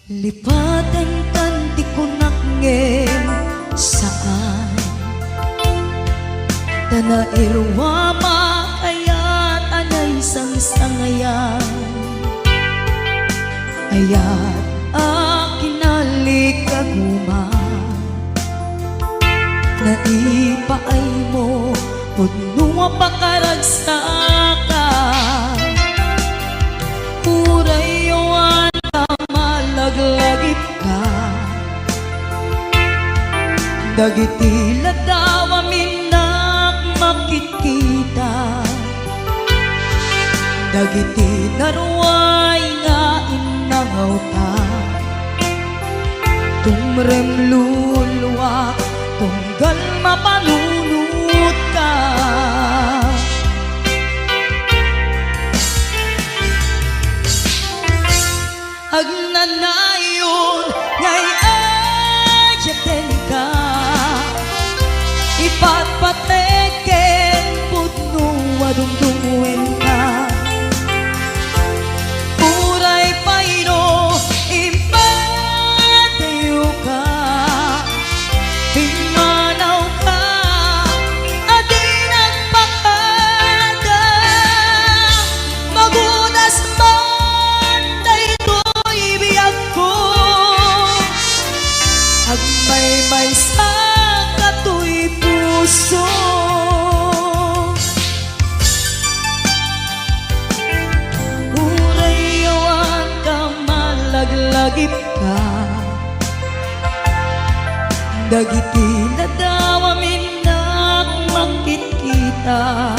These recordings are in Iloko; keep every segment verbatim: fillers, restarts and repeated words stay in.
Lipatenkan ti kunak ngem saan. Ta nairuamak ayat a naisangsangayan. Ayat a kinalikaguman. Naipaaymo pudno a pakaragsakan. Uray awan ta malaglagipka. Dagiti ladaw a minnak makitkita. Dagiti naruay nga innangawta. Tumrem luluak tunggal mapanunotka. Agnanayon nga ay-ayatenka, ipatpatek ken pudno a dumdumngegka. Uray pay no impadayoka, pimmanawka a di nagpakada. Magudas man daytoy biagko, agmaymaysa katoy puso. Uray awan ta malaglagipka. Dagiti ladaw a minnak makitkita.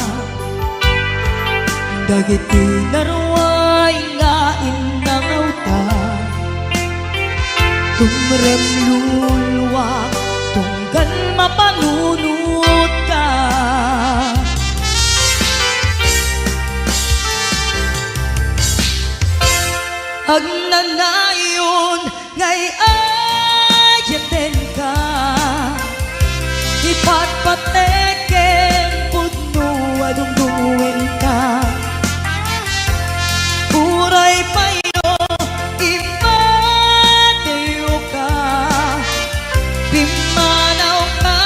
Dagiti naruay nga innangawta. Tumrem luluak tunggal mapanunotka. Agnanayon nga ay-ayatenka, ipatpatek ken pudno a dumdumngegka. Uray pay no impadayoka, pimmanawka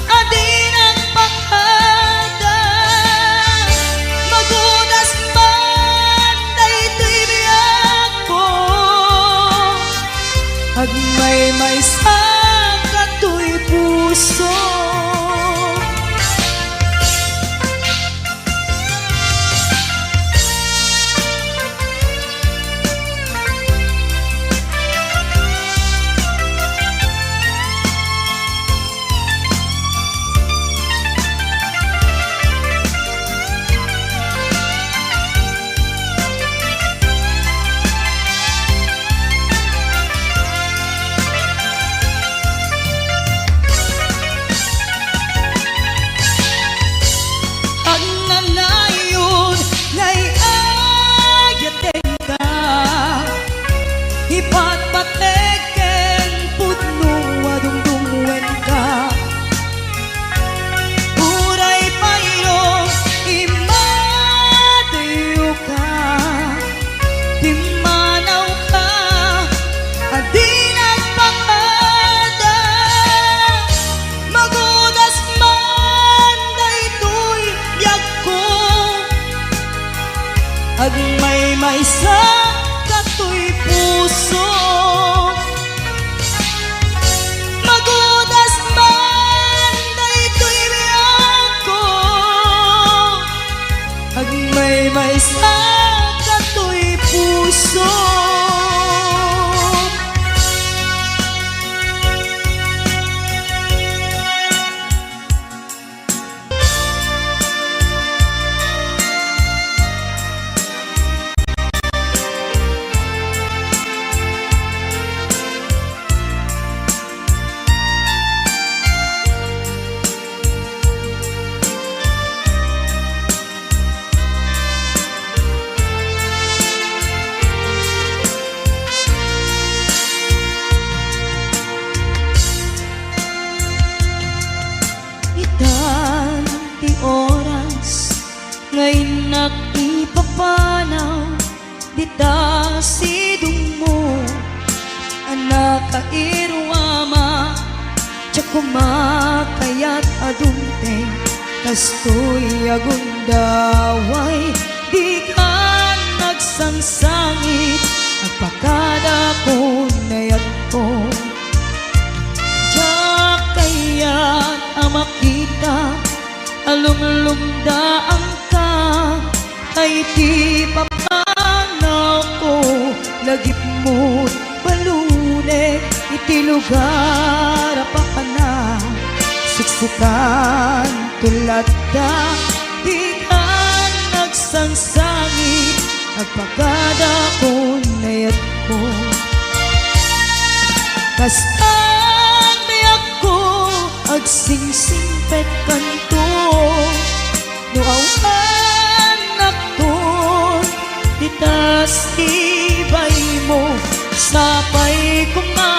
a di nagpakada. Magudas man daytoy biagko, agmaymaysa katoy puso. Kumakayat a dumteng, kastoy a gundaway, dikan nagsangsangit, agpakada kun nayatko. Diak kayat a makita a lumlumdaanka, ta iti papanawko, lagipmo't balunek iti lugar a papanak. Siksikkan to latta, dikan nagsangsangit, agpakada kun nayatko. Kastan diakko agsingsingpet kanto, no awan nakton, ita sibaymo, sapay koma,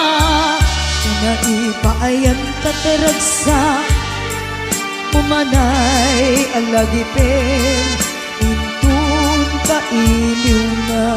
ta naipaayan kat ragsak, umanay a lagipen, inton kailiwna.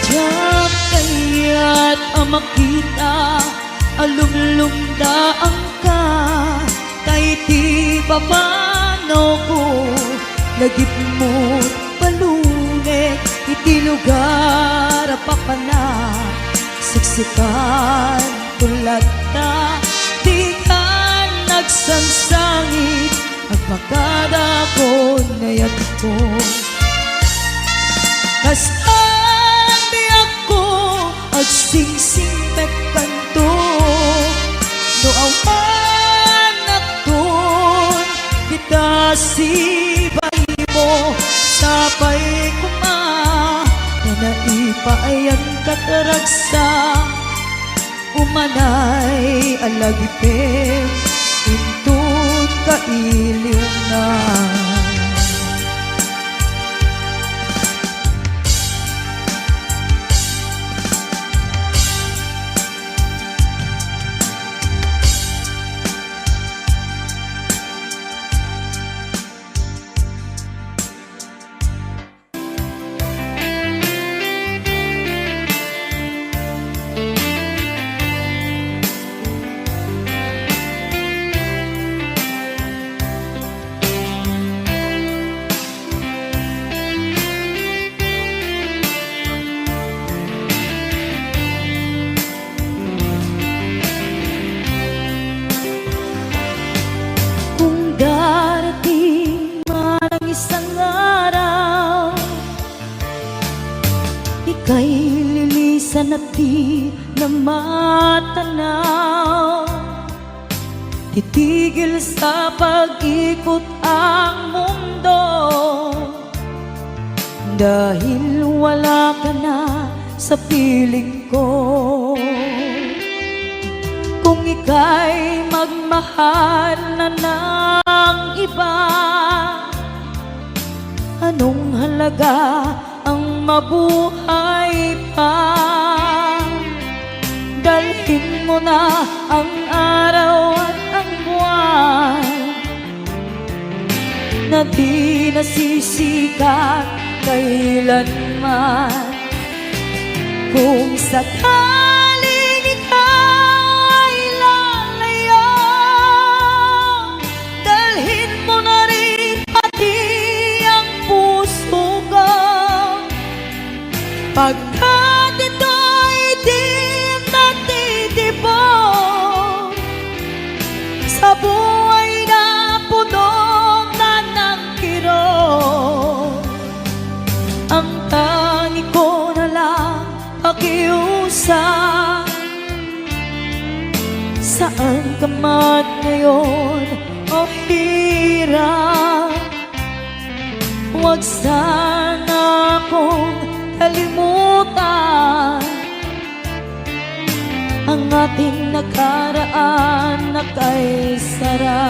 Diak kayat a makita a lumlumdaanka, ta iti papanawko, lagipmo't balunek iti lugar a papanak. Siksikkan to latta, dikan nagsangsangit, agpakada kun nayatko. Kastan diakko agsingsingpet kanto, no awan nakton, ita sibaymo, sapay koma, ta naipaayan kat ragsak, umanay a lagipen, inton kailiwna. Kung darating man ang isang araw, ika'y lilisan at di na matanaw. Titigil sa pag-ikot ang mundo dahil wala ka na sa piling ko. Kung ika'y magmahal na ng iba, anong halaga ang mabuhay pa? Dalhin mo na ang araw at ang buwan na di nasisikat kailanman. Kung sakaling ika'y lalayo, dalhin mo na rin pati ang puso ko. Pagkat ito'y di natitibo sa buhay na puno na ng kirot. Ang tangi ko na lang pakiusap, saan ka man ngayon o hirap, huwag sana akong kalimutan. Ang Ngating nakaraan nakaisara.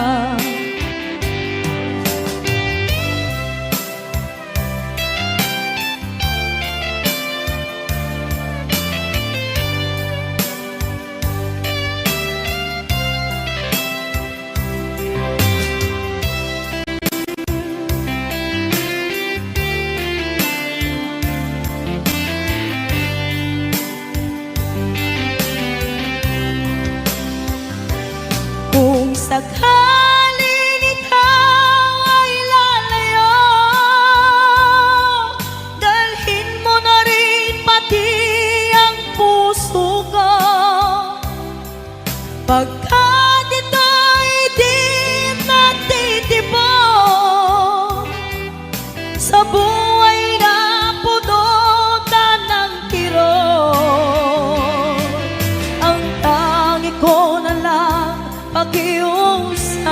Kung sakaling ikaw ay lalayo, dalhin mo na rin pati ang puso ko. Pagkat ito'y di natitibok sa buhay na punutan ng kirot. Ang tangi ko na lang pakiusap,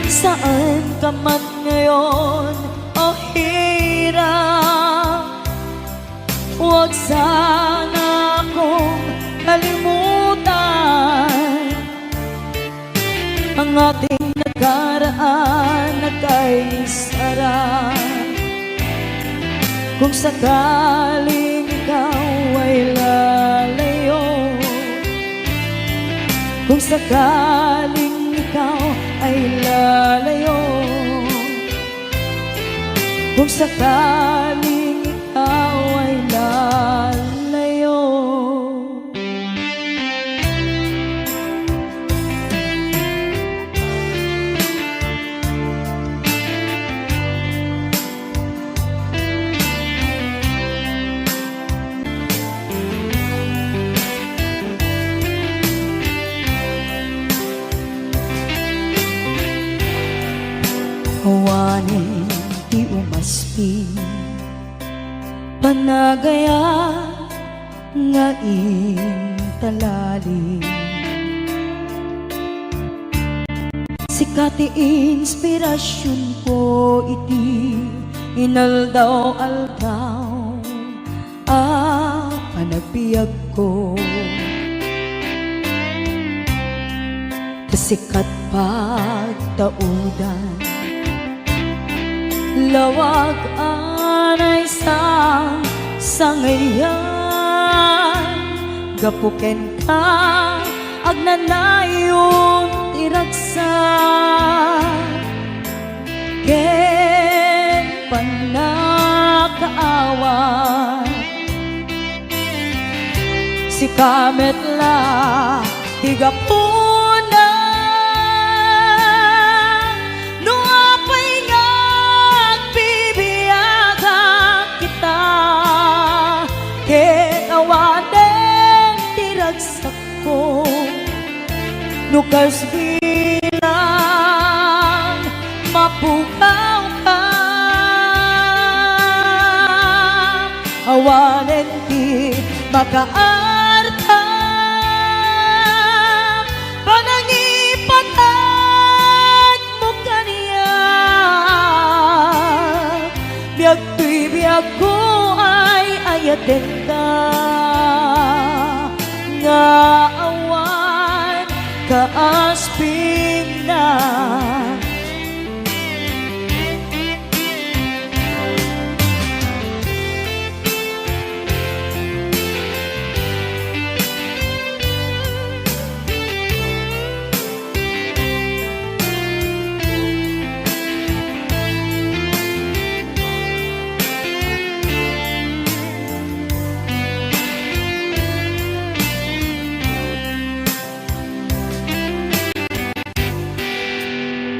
saan ka man ngayon o hirap, huwag sana akong kalimutan. Ang ating nakaraan nakaisara. Kung sakaling ikaw ay lalayo, kung sakaling ikaw ay lalayo, kung sakaling ikaw ay lalayo. Awanen ti umasping, panagayat nga intalali. Sika ti inspirasyonko iti inaldaw-aldaw a panagbiagko. Ta sika't pagtaudan, lawag anay sang sangayan. Gapu kenka, agnanayon ti ragsak ken pannakaawat. Sika met la ti gapuna no apay nga agbibiag kita, ket awanen ti ragsakko. No kas bilang mapukawka, awanen ti makaarta, panangipatag mo kaniak. Biag toy biagko ay ayatenka, nga awan kaaspingna.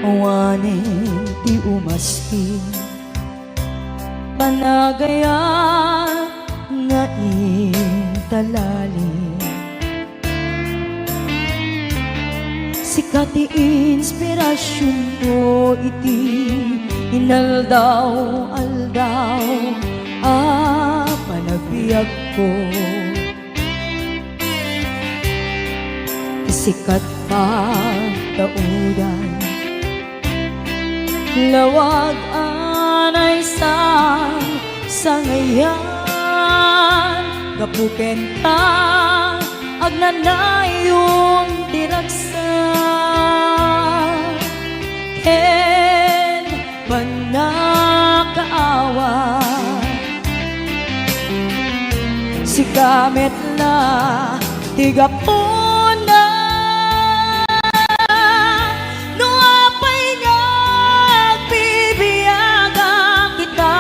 Awanen ti umasping, panagayat nga intalali. Sika ti inspirasyonko iti inaldaw-aldaw a panagbiagko. Ti sika't pagtaudan, lawag anay sang sangayan. Gapu kenka, agnanayon ti ragsak ken pannakaawat. Sika met la ti gapuna. No apay nga agbibiagak ita,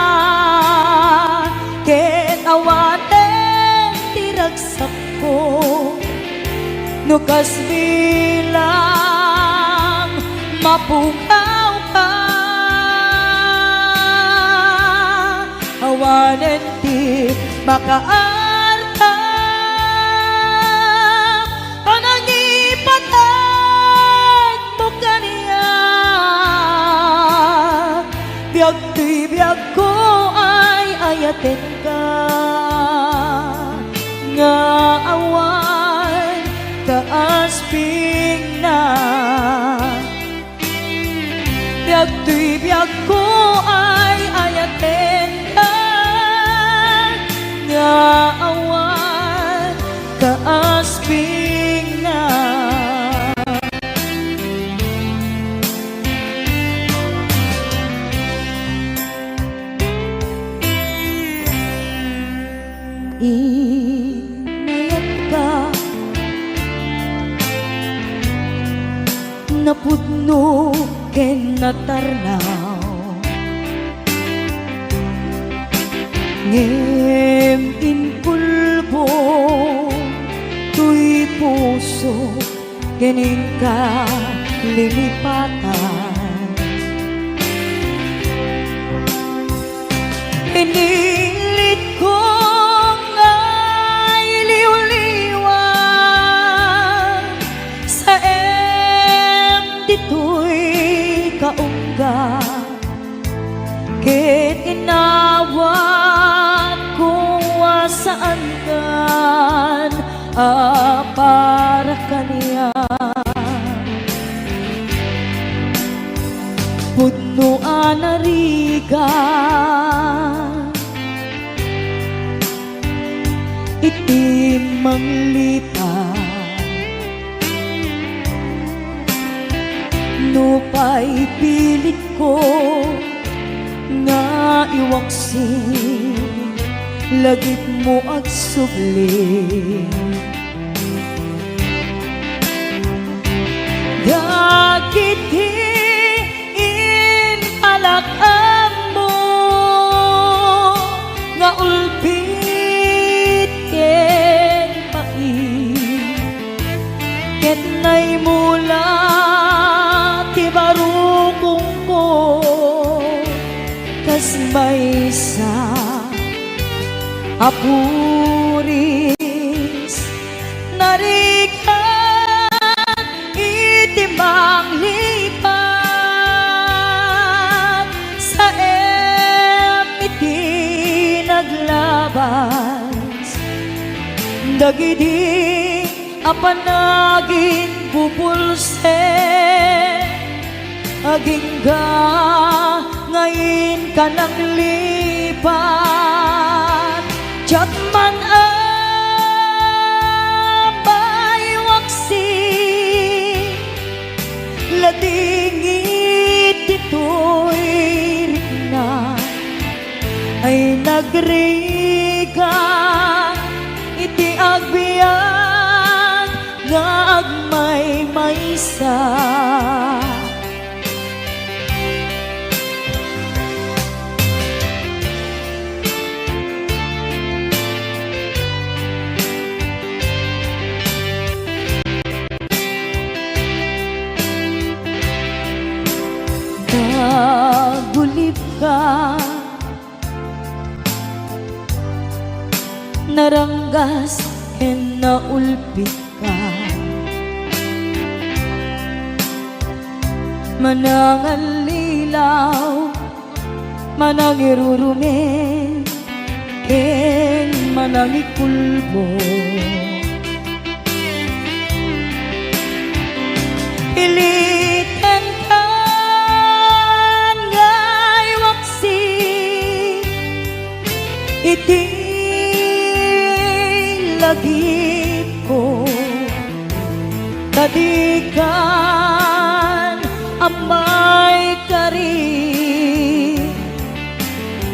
ket awanen ti ragsakko, no kas bilang mapugawka, awanen ti makaarta. Panangipategmo kaniak, biag toy biagko ay ayatenka, nga awan kaaspingna. Biag toy biagko ay ayatenka, nga awan kaaspingna. Inayatka, napudno ken natarnaw. Ngem inkulbong toy puso ken inka linipatan. Pinilitko nga iliwliwan, saem ditoy kaungga, ket inawatko a saankan a para kaniak. Pudno a narigat iti manglipat. Nupay pilitko nga iwaksi, lagipmo agsubli. Dagiti impalak-ammo nga ulpit ken pait, ket naimula ti barukongko kas maysa a puris. Narigat iti manglipat, saem iti naglabas dagidi a panaginbubulsek. Agingga nga inka nanglipat, diak man a maiwaksi, ladingit ditoy rikna ay nagrigat iti agbiag nga agmaymaysa. Nagulipka, naranggas ken naulpitka. Manangallilaw, manangirurumen, ken manangikulbong. Pilitenkan nga iwaksi iti lagipko, ta dikan a maikari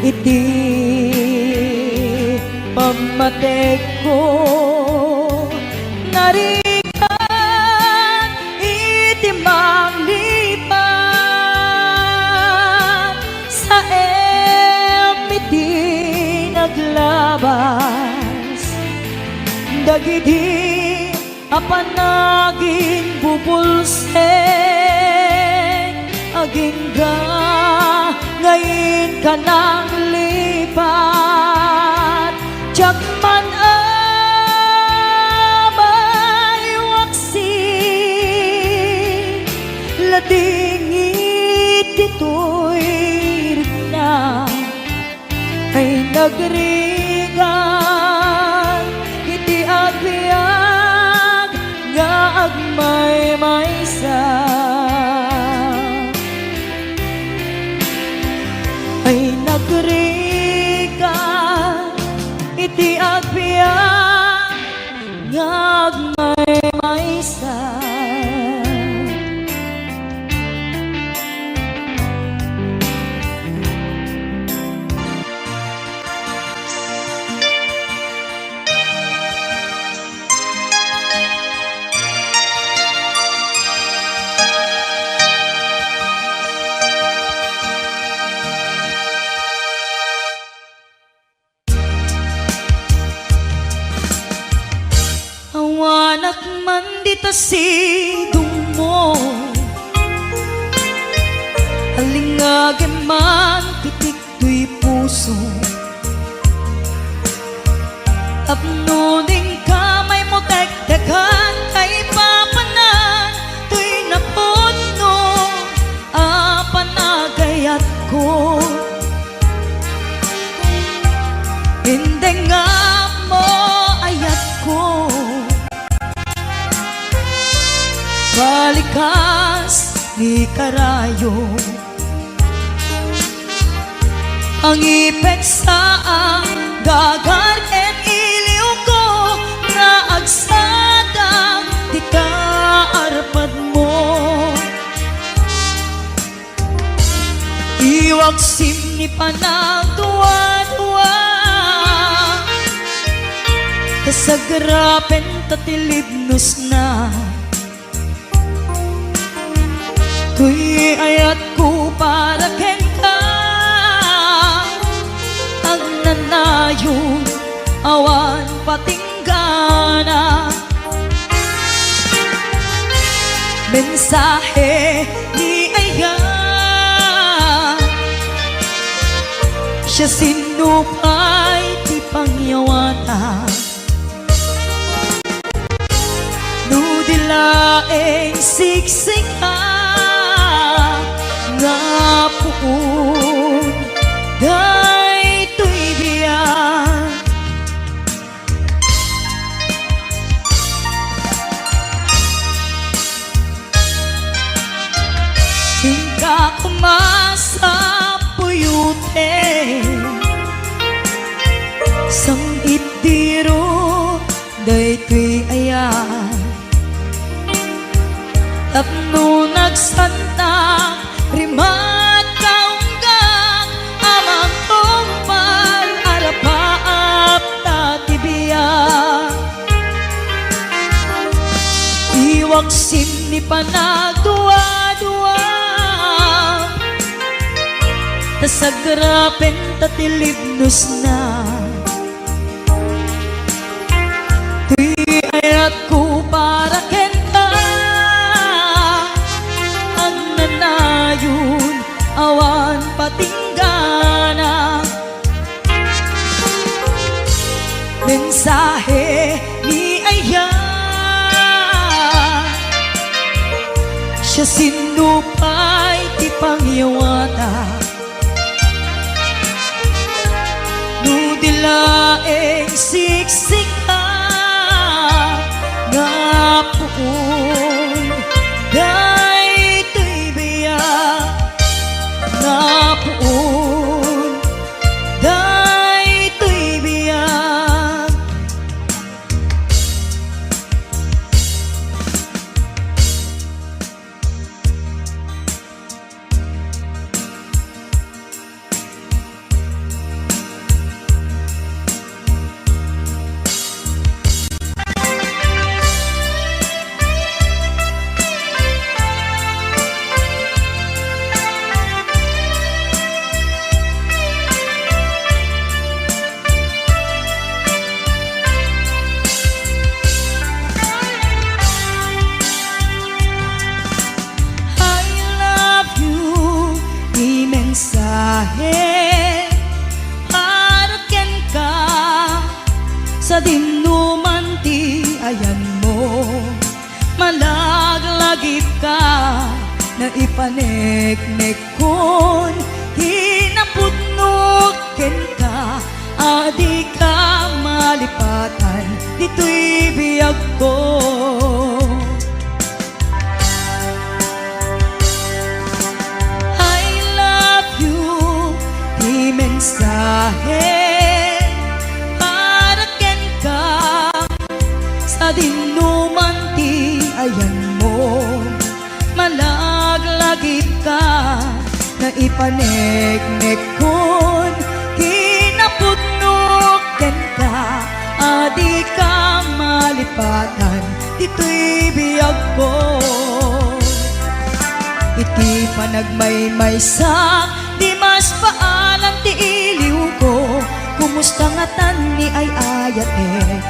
iti pammategko. Narigan iti manglipat, saem iti naglabas dagidi a panaginbubulsek. Agingga nga inka nanglipat, diak man a maiwaksi, ladingit ditoy rikna. Ay nagrigat iti agbiag nga agmaymaysa. Ay nagrigat iti agbiag nga agmaymaysa. Awanak man dita sidongmo, alingagem man pitik toy puso. Tapno dingka maimutektekan, kaipapanan toy napudno a panagayatko. Indengngapmo, ayatko, balikas ni karayo. Angipeksa a gagar ken iliwko nga agsada dita arpadmo. Iwaksim ni panagduadua, ta sagrapen ta ti libnosna. Toy ayatko para kenka, agnanayon, awan patinggana. Mensahe ni ayat, siasino pay ti pangyawata? No di laeng siksika nga puon daytoy biag. Inka koma sa puyote, sam-itdiro daytoy ayat. Tapno nagsantak, rimatka unggak a mangtungpal, arapaap ta ti biag. Iwaksim ni panagduadua, ta sagrapen ta ti libnosna. Ti ayatko para kenka, agnanayon, awan patinggana. Mensahe ni ayat, siasino pay ti pangyawata? No di laeng siksika nga puon daytoy biag, nga puon daytoy biag. sadinoman ti ayanmo. Malaglagipka, naipaneknekkon, kinapudnok kenka, a dika malipatan ditoy biagko. I love you, ti mensahe para kenka, sadinoman ti ayanmo. Malaglagipka, naipaneknekkon, kinapudnok kenka, a dika malipatan ditoy biagko. Iti panagmaymaysak, dimas paalan ti iliwko. Kumusta ngatan ni ay-ayatek?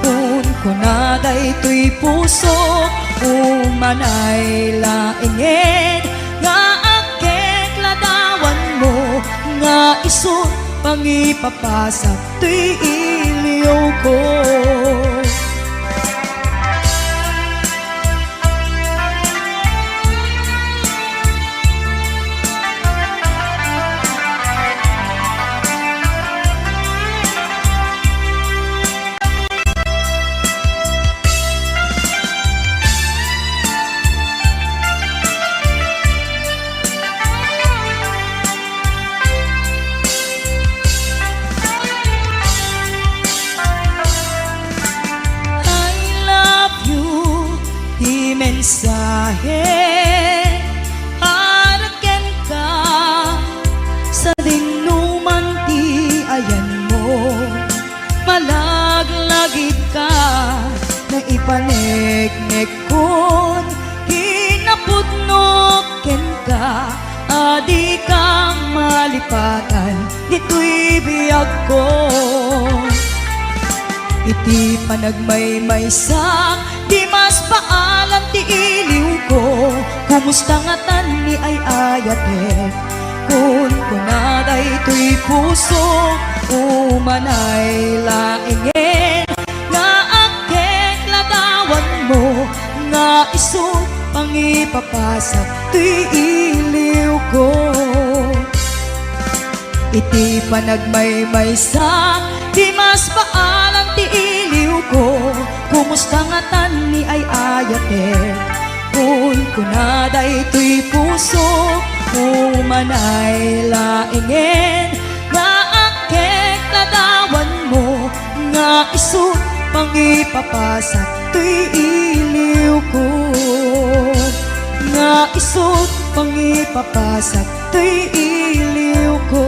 Kunkuna daytoy pusok, umanay laengen nga agkekladawanmo, nga isu pangipapasak toy iliwko. I love you, ti mensahe para kenka, sadinoman ti ayanmo. Malaglagipka, naipaneknekkon, kinapudnok kenka, a dika malipatan ditoy biagko. Iti panagmaymaysak, dimas paalan ti iliwko. Kumusta ngatan ni ay-ayatek? Kunkuna daytoy pusok, umanay laengen nga agkekladawanmo, nga isu pangipapasak toy iliwko. Iti panagmaymaysak, dimas paalan ti iliwko. Kumusta ngatan ni ay-ayatek? Kunkuna daytoy pusok, umanay laengen nga agkekladawanmo, nga isu pangipapasak toy iliwko, nga isu pangipapasak toy iliwko.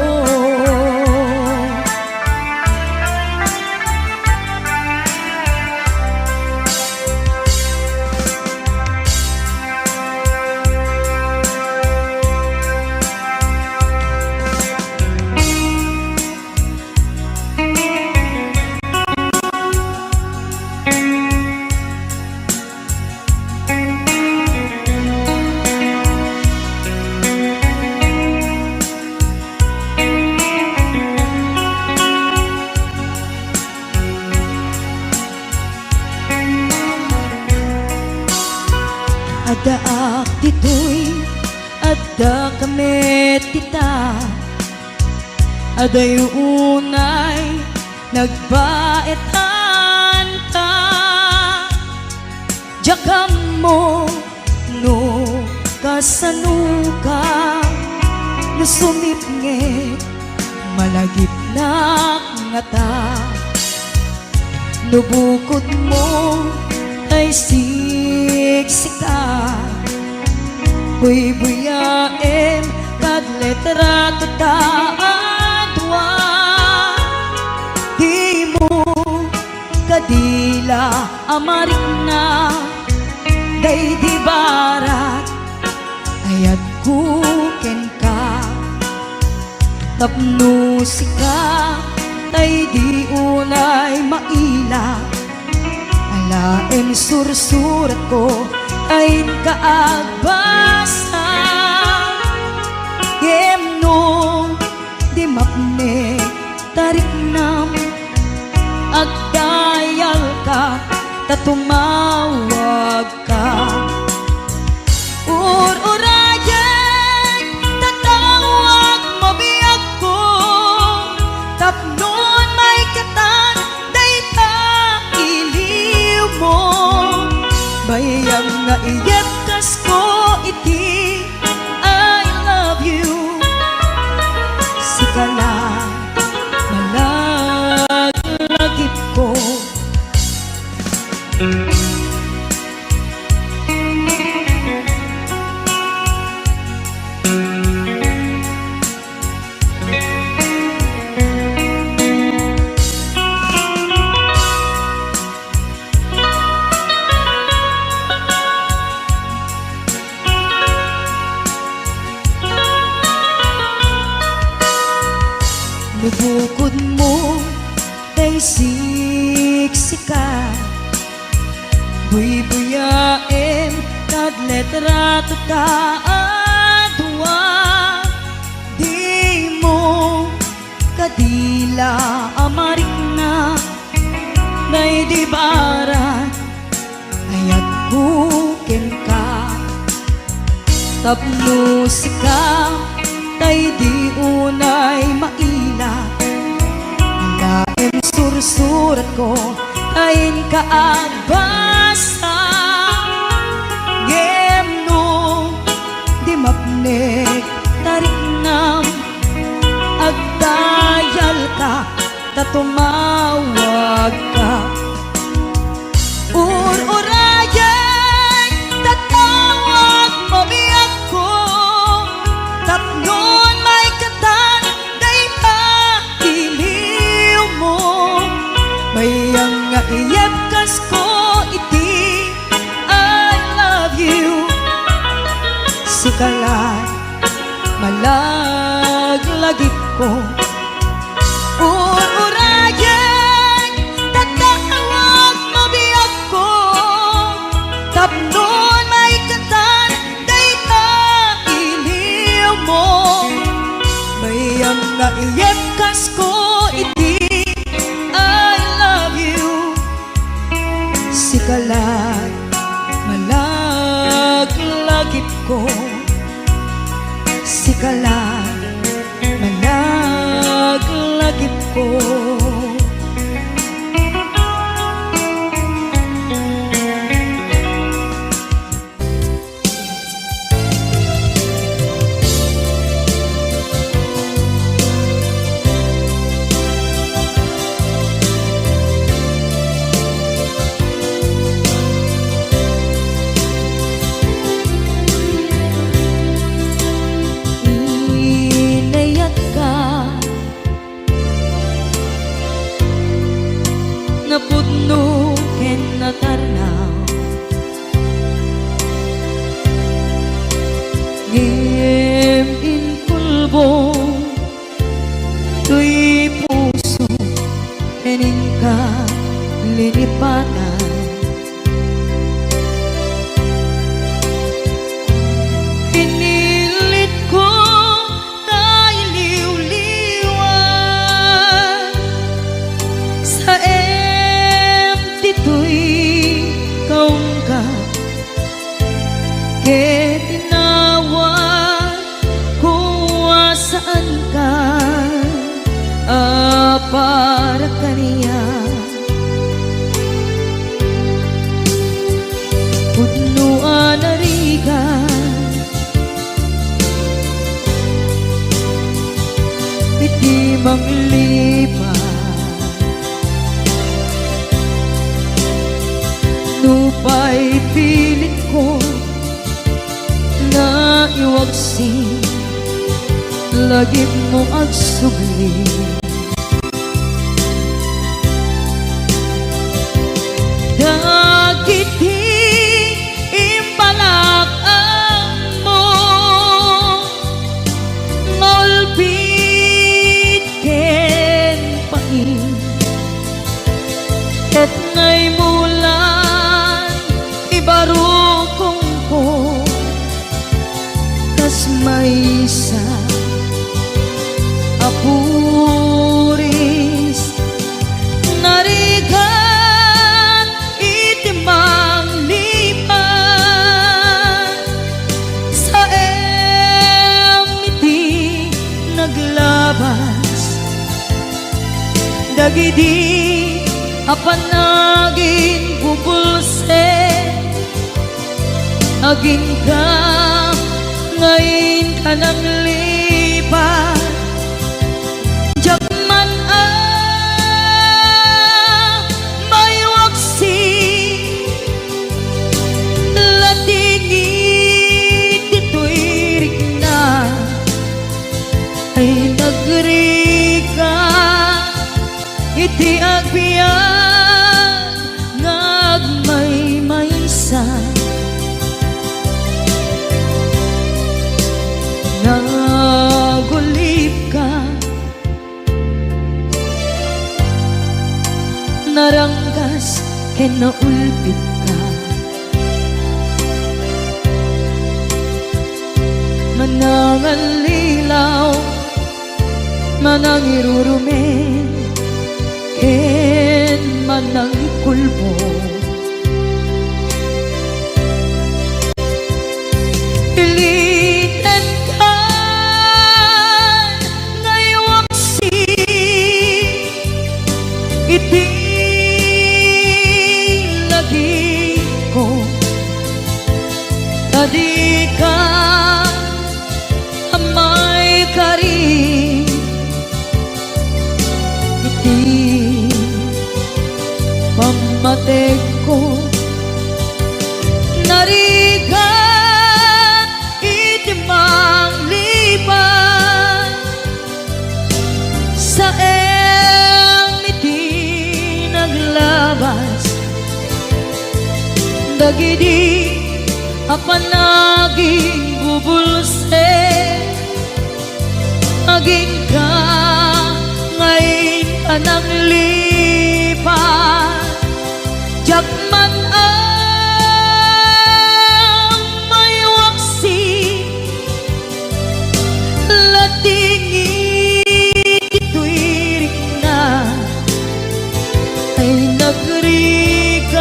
Addaak ditoy, addaka met dita. Adayo unay nagbaetan ta. Diak ammo no kasanoka, no sumipnget malagipnak ngata. No bukodmo tay siksika, buybuyaem kad litrato ta a dua. Dimo kadi la a marikna daydi barat ayatko kenka. Tapno sika tay di unay maila, alaem sursuratko tay inka agbasa. Ngem no di mapnek ta riknam, agda tumawagka. Ur-urayek, tatawag mo biagko, tapnon maikatan dayta iliwmo. Bayam nga iyebkasko iti I love you. Sika la, malaglagipko. No bukodmo tay siksika, buybuyaem kad litrato ta a dua. Dimo kadi la a marikna, daydi barat ayatko kenka. Tapno sika, tay di unay maila. Laeng sursuratko, ta inka agbasa. Ngem no di mapnek ta riknam, agdayalka ta tumawagka. Ur-urayek, tatawag mo biagko, tapnon maikatan dayta iliwmo. Bayam nga iyebkasko iti I love you. Sika la, malaglagipko. Ur-urayek, tatawag mo biagko, tapnon maikatan dayta iliwmo. Bayam nga iyebkasko iti I love you. Sika la, malaglagipko. Sika la, malaglagipko. Inayatka, napudno ken natarnaw. Ngem inkulbong toy puso ken inka linipatan. Pinilitko nga iliwliwan, saem ditoy kaungka, ket inawatko a saanka a para kaniak. Pudno a narigat iti manglipat. Nupay pilitko nga iwagsi, lagipmo agsubli. Dagiti imbalak-ammo nga ulpit ken pain, ket naimulan ti barukongko. Kas maysa a puris, narigat iti Dagidi a panaginbubulsek, agingga nga inka nanglipat. Diak man a maiwaksi, ladingit ditoy rikna. Ay nagrigat iti agbiag nga agmaymaysa. Nagulipka, naranggas ken naulpitka. Manangallilaw, manangirurumen, ken manangikulbod. Ilitenkan nga iwaksi iti lagipko, ta dika a maikari iti pammategko. Narigat iti manglipat, saem iti naglabas. Dagidi a panaginbubulsek, agingga nga inka nanglipat. Diak man a maiwaksi, ladingit ditoy rikna. Ay nagrigat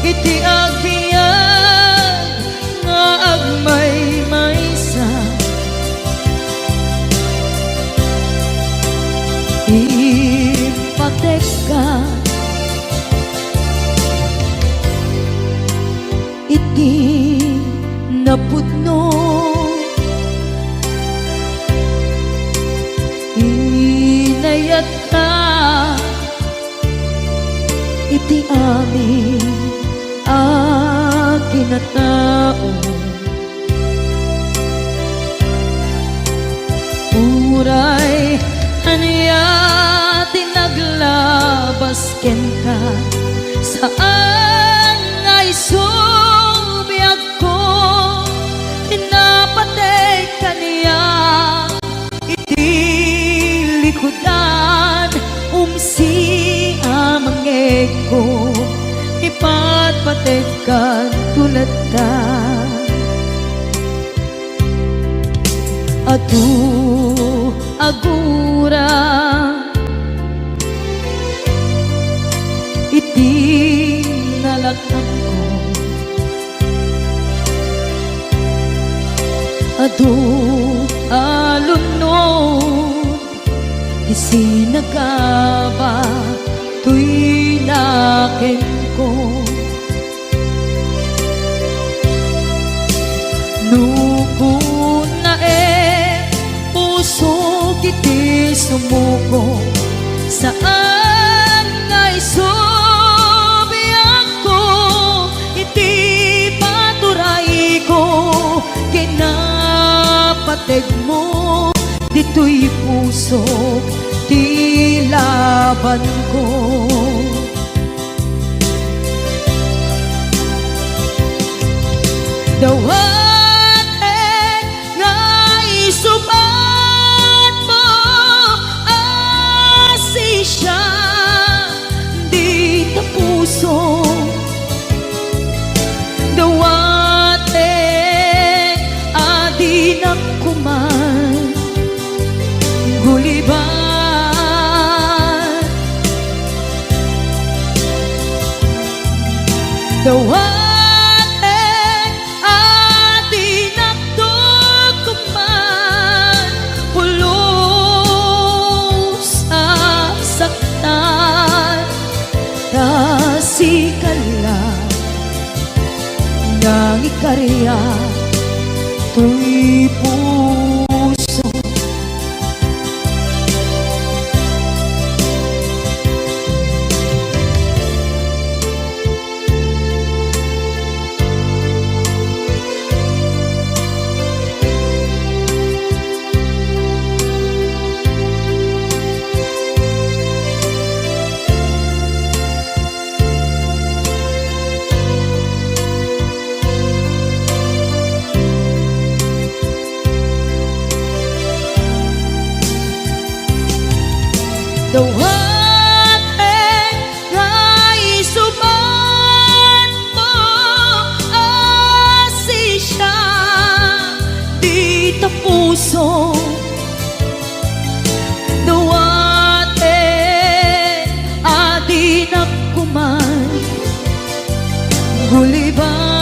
iti agbiag nga agmaymaysa. Impatekka iti napudno, inayatka iti amin a kinatao. Uray ania ti naglabas kenka, saan nga isu biagko, pinapatek kaniak iti likudan, umsi a mangngegko, ipatpatekkanto latta. Adu a gura iti nalak-amko. Adu a lunod ti sinagaba toy nakenko. No kunaem, pusok iti sumuko, saan nga isu biagko iti paturayko, kinapategmo ditoy pusok ti labanko. Dawatek nga isubatmo a sisian dita puso. Dawatek a dinak koma gulibat. Dawatek a dinak koma pulos a Nangikariak toy puso. Dawaten nga isubatmo a sisiak dita puso. Dawaten a dinak koman gulibaw.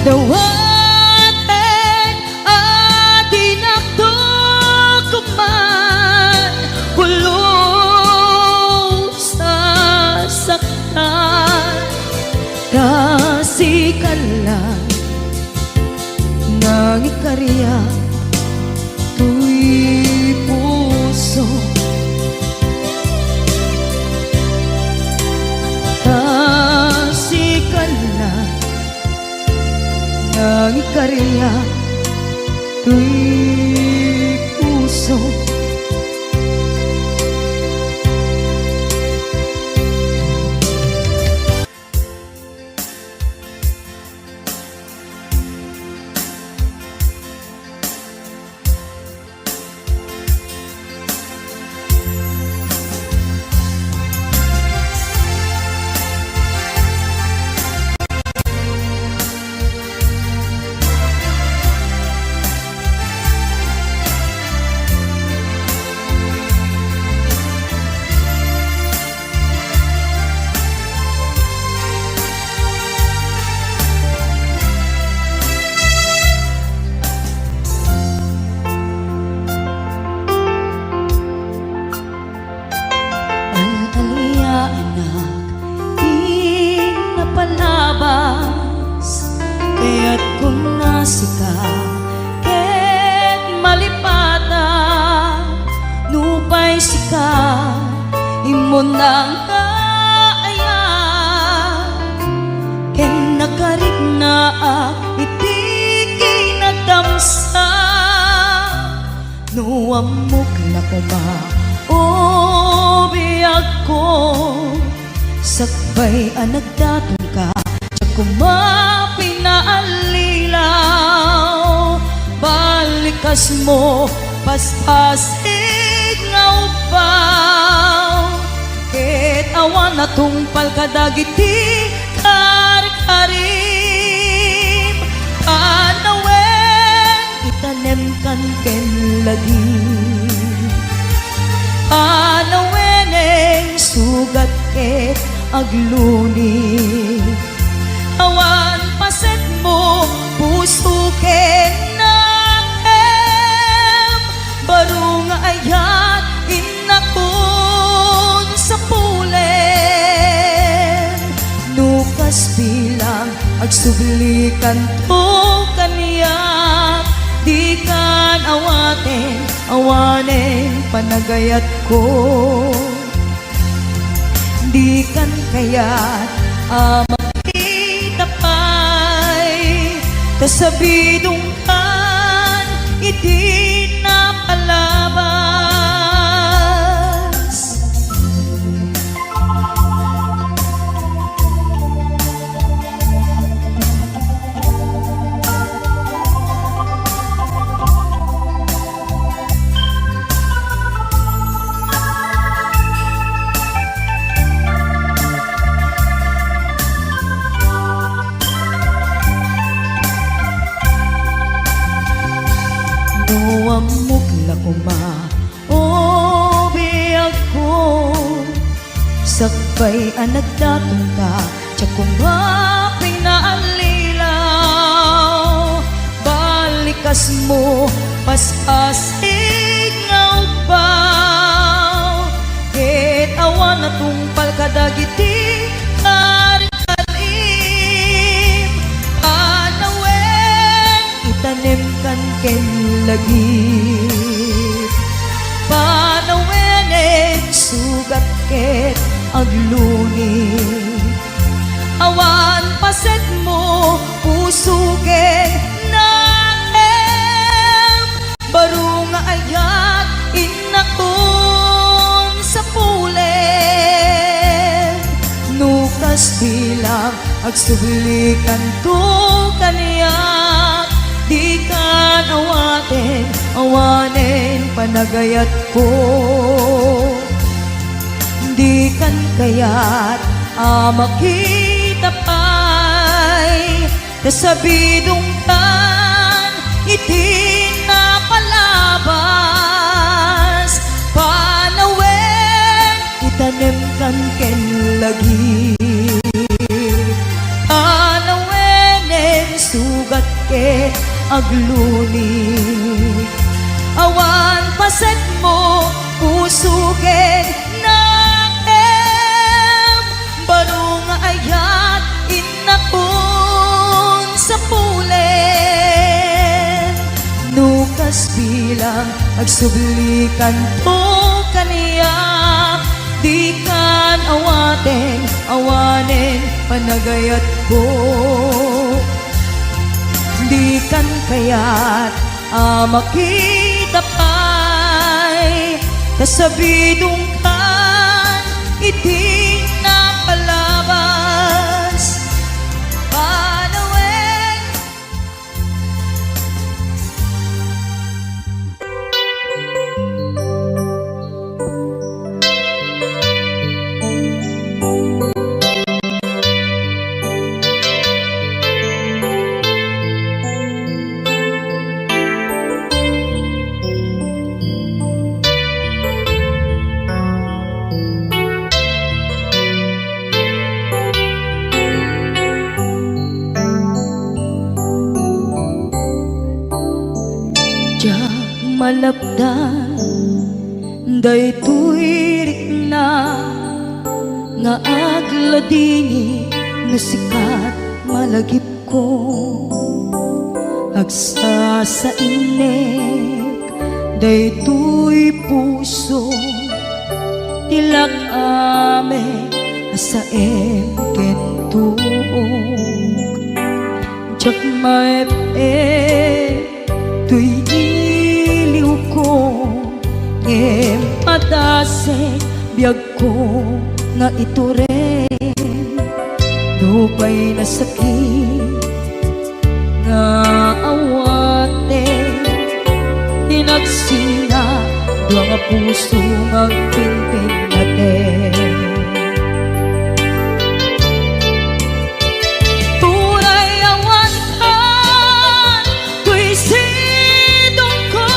Dawaten a dinak koman pulos a saktan. Ta sika la nangikariak toy puso. Ta sika la nangikariak toy puso. Al-alia, anak, ti napalabas, kayatko nga sika ket malipatan. Nupay sika, immuna nga ayat, ken nakariknaak iti kinadamsak. No ammok la koma, o biagko, sakbay a nagdatonka, diak koma pinaallilaw. Balikasmo, paspasig nga ubbaw, ket awan a tungpal kadagiti karkarim. Panawen, itanemkan ken lagi. Panawen, sugat ket agluni. Awan pasetmo, puso ken nakem. Baro nga ayat, innakon sapulen. No kas bilang, agsublikanto kaniak. Dikan awaten, awanen panagayatko. Dikan kayat a makita pay, ta sabidongkan iti napalabas. No ammok la koma, o biagko, sakbay a nagdatonka, diak koma pinaallilaw. Balikasmo, paspasig nga ubbaw, ket awan Tungpal kadagiti karikari, panawen, itanenkan ken lagip. Panawen, sugat ket agluni. Awan pasetmo, puso ken nakem. Baro nga ayat, innakon sapulen. No kasbilang, agsublikanto kaniak. Dikan awaten, awanen panagayatko. Dikan kayat a makita pay. Ta sabidongkan iti napalabas, panawen, itanenkan ken lagip. Panawenen, sugat ket agluni. Awan pasetmo, puso ken nakem. Baro nga ayat, innakon sapulen. No kasbilang, agsublikanto kaniak. Dikan awaten, awanen panagayatko. Dikan kayat a makita pay, ta sabidongkan iti napalabas. Panawen. Diak malapdan daytoy rikna nga agladingit no sikat malagipko. Agsasainek daytoy puso, ti lak-am a saem ken tuok. Diak maep-ep toy iliwko, ngem padasek biagko nga itureng. Nupay nasakit nga awaten, inagsina dua nga puso nga agpinpinnaten. Uray awan kan toy sidongko,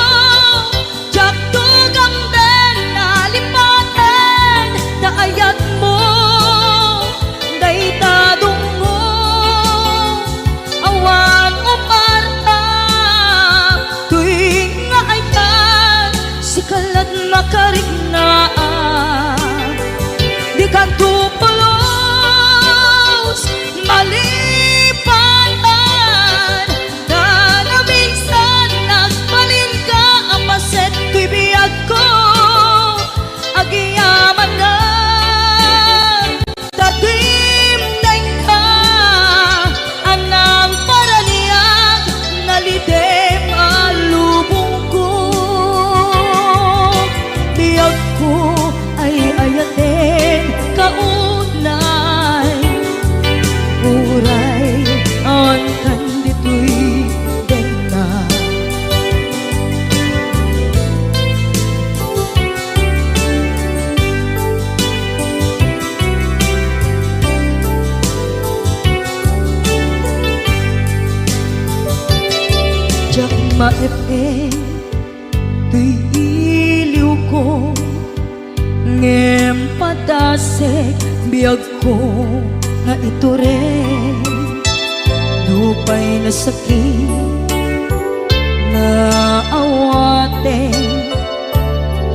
diak tugamden a lipaten ta ayatmo dayta dungngo. Awan uparta toy nga ayat, sika lat makariknaan. Dikanto pulos malipanan, ta naminsan nagbalinka a paset toy biagko. Agyamanak, ta timtengka a nangparaniag, nalidem a lubongko. Biagko ay ayaten kaunay, uray awan kan ditoy denna. Diak maep-ep toy iliwko, ngem padasek biagko nga itureng. Nupay nasakit nga awaten,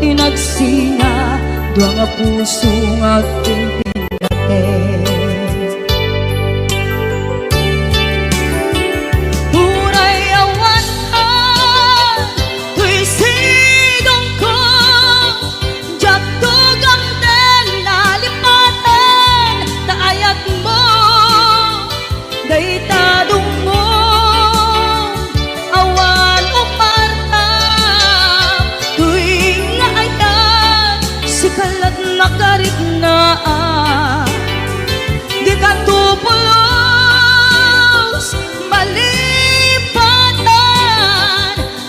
inagsina Dua nga puso nga agpinpinnaten. Uray awan a, toy sidongko, diak tugamten nalipaten ta ayatmo. Dayta dungngom, awan uparta, toy nga ayat, sika lat nakariknaan. Dika to pulos malipatan,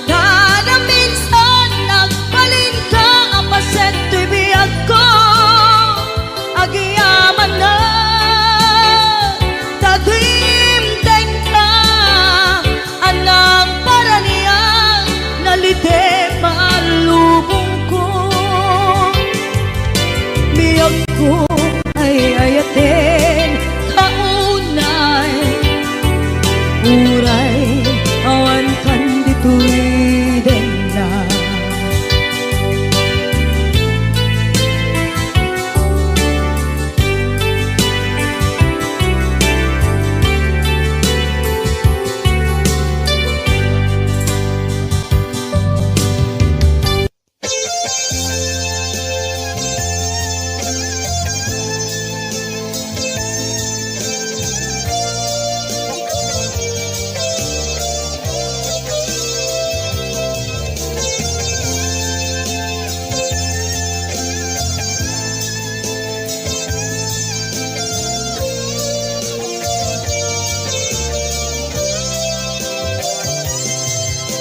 Kada minsan nagbalinka a paset toy biagko, agyamanak ta dimdengka a nagparaniag, nalitem a lubongko. Biagko ay ayaten ka unay, uray awan kan ditoy denna.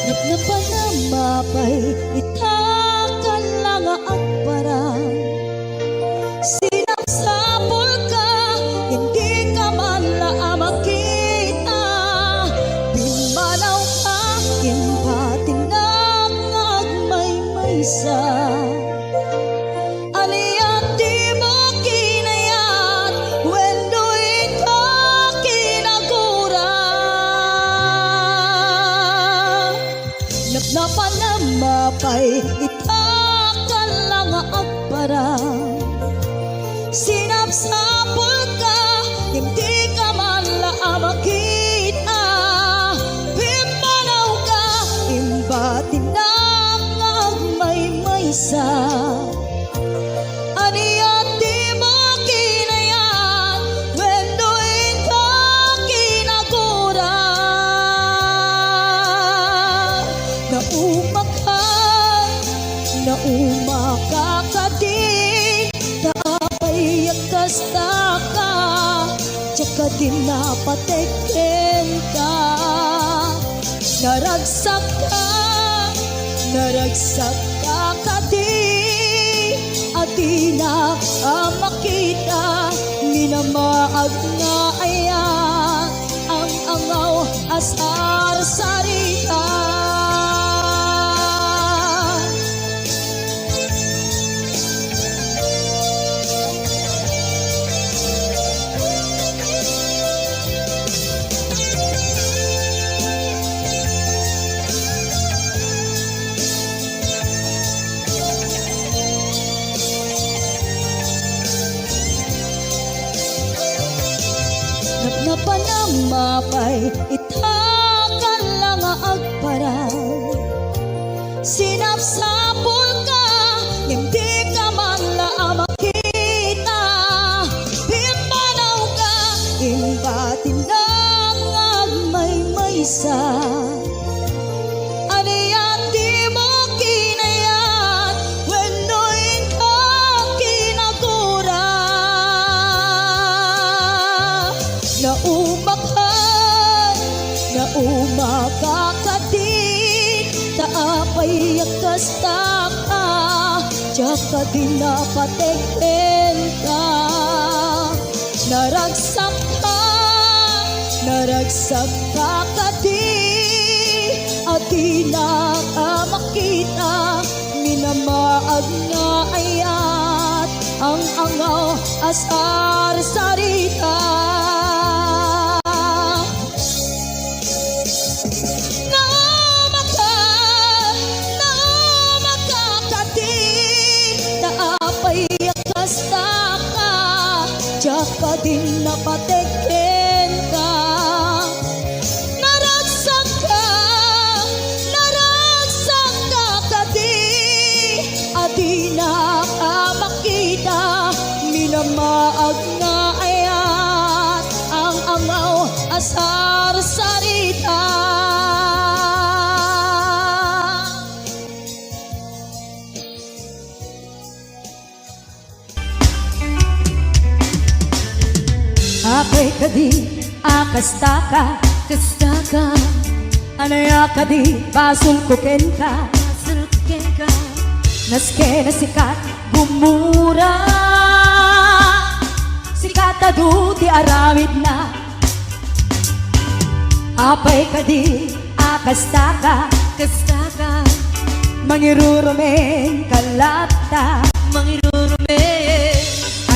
Napnapan a mapay ita, kalla nga agparang. Sinapsapulka, ngem dika man la a makita. Bimmanawka, imbatinak nga agmaymaysa. Ania ti mo kinayat wenno inka kinagura? Napnapan a mapay ita, kalla nga agparang. Sinapsapulka, ngem dika man la a makita. Bimmanawka, imbatinak nga agmaymaysa. Ania ti mo kinayat wenno inka kinagura? Naumaka, naumaka kadi, ta apay a kasta ka, diak kadi napatekken ka. Naragsakka, naragsakka kadi, a dinak a makita, minamaag nga ayat, ang-angaw a sarsarita. Napnapan a mapay ita, kalla nga agparang. Sinapsapulka, ngem dika man la a makita. Bimmanawka, imbatinak nga agmaymaysa. Ania ti mo kinayat wenno inka kinagura? Naumaka, naumaka kadi, ta apay a kasta ka, diak kadi napatekken ka. Naragsakka, naragsakka kadi, a dinak a makita, minamaag nga ayat, ang-angaw a sarsarita. Naumaka, naumaka kadi, ta apay Kadin napatekken ka, naragsakka, naragsakka kadi, adina ka makita, minamaag nga ayat ang amaw a sarsarita. Apay kadi a kastaka, kastaka. Ania kadi basolko kenka, basolko kenka. Nasken a sikat gumura, sikat adu ti aramidna. Apay kadi a kastaka, kastaka. Mangirurumen ka latta, mangirurumen.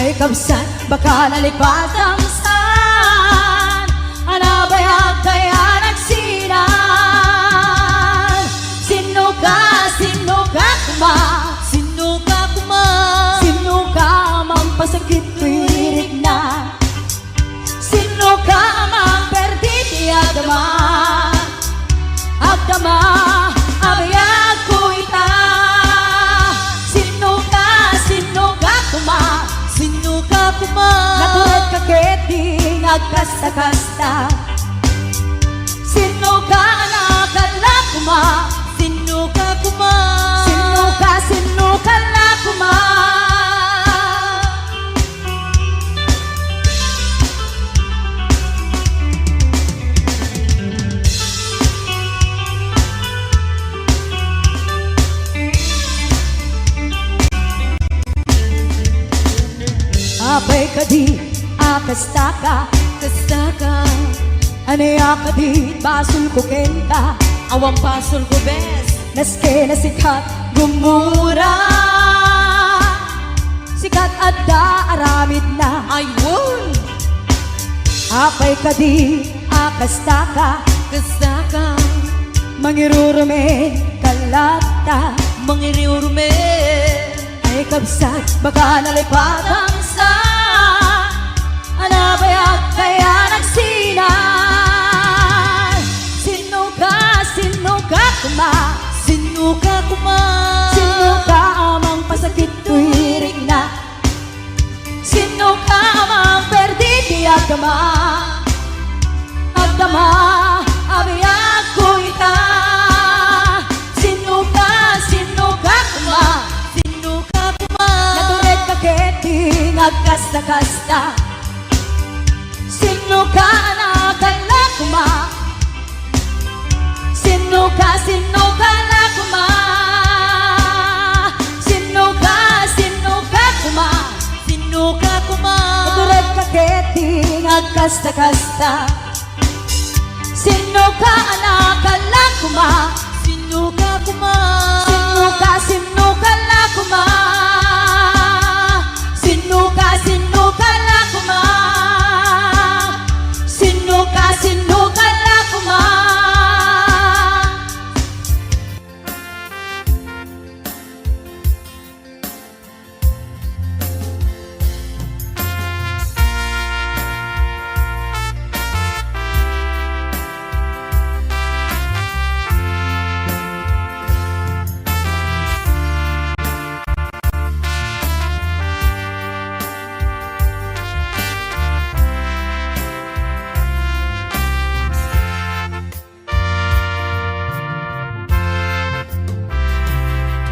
Ay kabsat, baka nalipatan san, ania bayag kaya nagsinan. Sinno ka, sinno ka koma, sinno ka koma. Sinno ka mangpasakit toy rikna. Sinno ka mangperdi ti agdama, agdama a biagko ita. Sinno ka, sinno ka koma, sinno ka koma. Natured ka ketdi nga agkasta-kasta. Sinno ka a nakalla koma, sinno ka koma. Sinno ka, sinno ka la koma. Apay kadi a kastaka, kastaka. Ania kadi basolko kenka? Awan basolko, bes. Nasken a sikat gumura, sikat adda aramidna. Ay, wen. Apay kadi a kastaka, kastaka. Mangirurumen ka latta, mangirurumen. Ay kabsat, baka nalipatan sa, ania bayag kaya nagsinan. Sinno ka, sinno ka koma. Sinno ka koma. Sinno ka a mangpasakit toy rikna. Sinno ka a mangperdi ti agdama, agdama a biagko ita. Sinno ka, sinno ka koma, sinno ka koma. Natured ka ketdi nga agkasta-kasta. Sinno ka a nakalla koma. Sinno ka, sinno ka la koma. Sinno ka, sinno ka koma. Sinno ka koma. Natured ka ketdi nga agkasta-kasta. Sinno ka a nakalla koma. Sinno ka koma. Sinno ka, sinno ka la koma. Sinno ka, sinno ka la koma. Sinno ka, sinno ka la koma.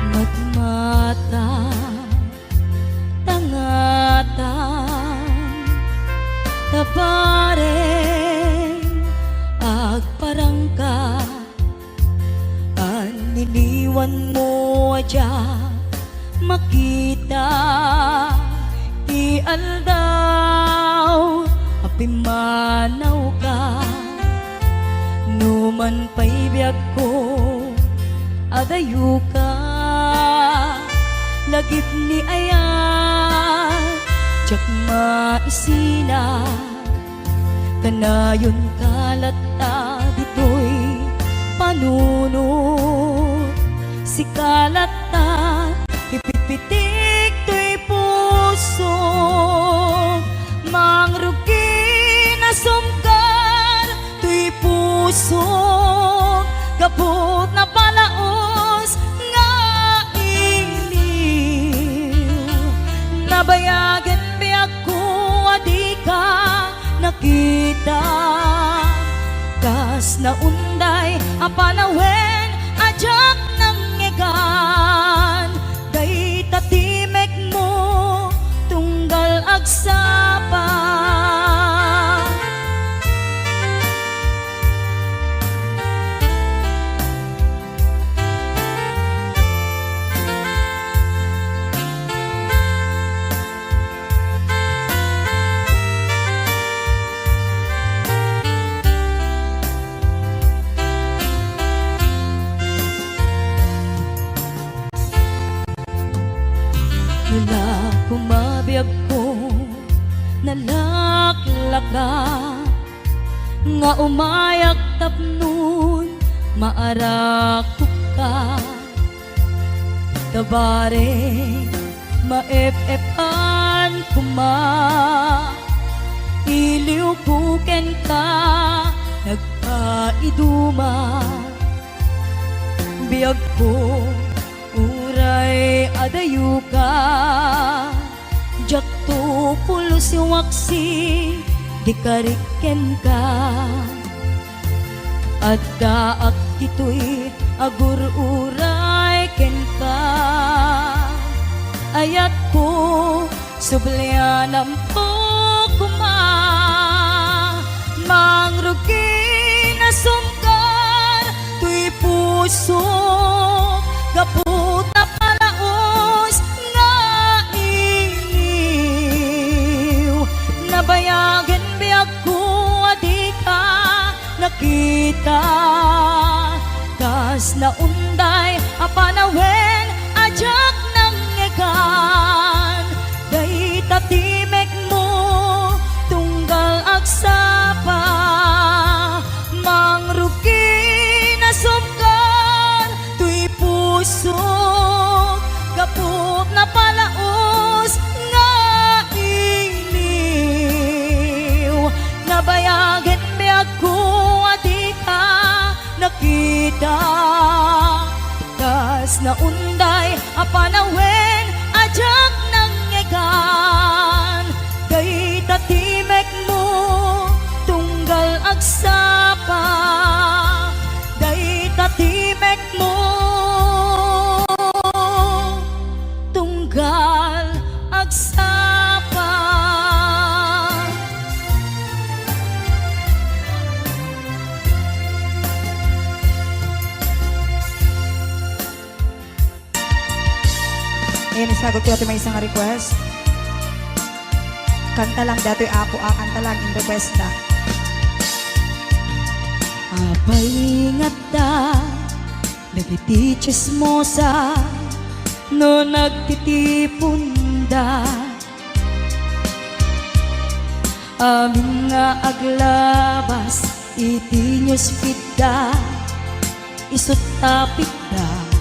Matmata, tangatan, tabareng agparangka, anniniwan mo a diak makita ti aldaw a pimmanawka. Numan pay biagko, adayoka, lagip ni ayat, diak maisina. Kanayonka latta ditoy panunot, sika latta ipipitik toy pusok. Mang- Put napalaus nga iniw, nabayagen biagko a dika nakita. Kas naunday a panawen a diak nangngegan, dayta timekmo tunggal agsapa. Nalako mabiagko, nalaklaka, nga umayak tapnon maarakopka. Tabarek, maep-epan koma, iliwko kenka nagpaiduma. Biagko, uray adayoka, diakto pulos waksi di karik kenka. Addaak ditoy agur-uray kenka. Ayatko, sublianamko koma. Mangrugi, nasungkar toy pusok gapu ta palaus nga iniw. Nabayagen biagko a dika nakita. Kas naunday a panawen a diak nangngegan, dayta timekmo tunggal agsapa. Mangrugi, nasungkar toy pusok gapu ta palaus nga iniw. Nabayagen biagko a dika nakita. Kas naunday a panawen a diak nangngegan, dayta timekmo tunggal agsapa. Dayta timekmo tunggal agsapa. Ayan, isagutko datoy maysa nga request. Kanta lang datoy, Apo, a, kanta lang in request da. Apay nga adda dagiti tsismosa no nagtitiponda? Amin nga aglabas iti newsfeed da, isut tapikda.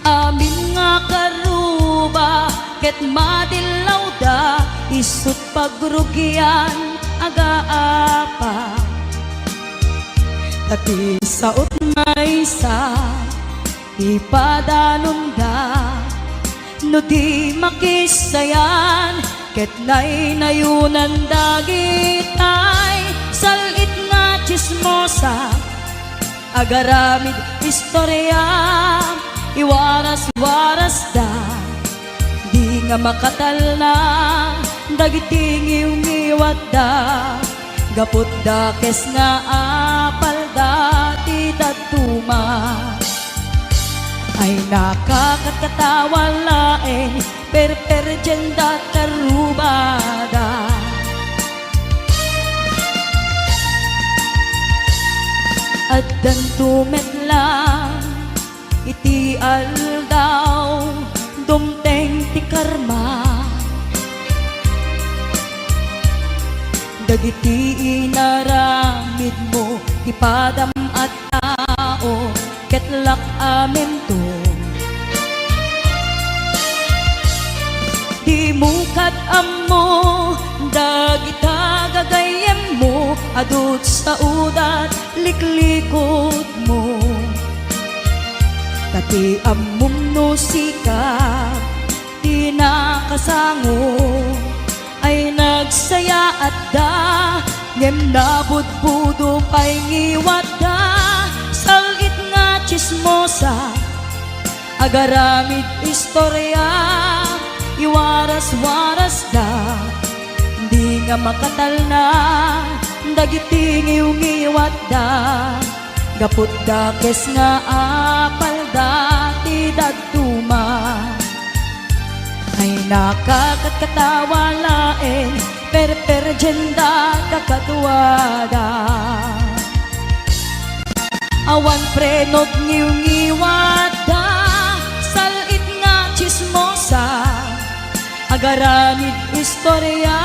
Amin nga karuba ket madillawda, isut pagrugian agaapa. Ta ti saot maysa, ipadanonda no di makisayan, ket naynayonan dagitay sal-it nga tsismosa. Agaramid istoria, iwaras-warasda, di nga makatalna dagiti ngiwngiwatda, gapu ta dakes nga apalda ti dadduma. Ay, nakakatkatawa laeng perperdienda, karrubada. Addanto met lang iti aldaw, dumteng ti karma. Dagiti inaramidmo ti padam a tao, ket lak-amento. Dimo kad-ammo dagita gagayyemmo Adut sa udat liklikotmo. Ta ti ammom no sika ti nakasango ay nagsayaatda, ngem nabudbudo pay ngiwatda. Sal-it nga tsismosa, agaramid istoria, iwaras-warasda. Di nga makatalna dagiti ngiwngiwatda, gapu dakes nga apalda ti dadduma. Ay nakakatkatawa laeng perperdienda kakaduada. Awan prenot ngiwngiwatda, sal-it nga tsismosa, agaramid istoria,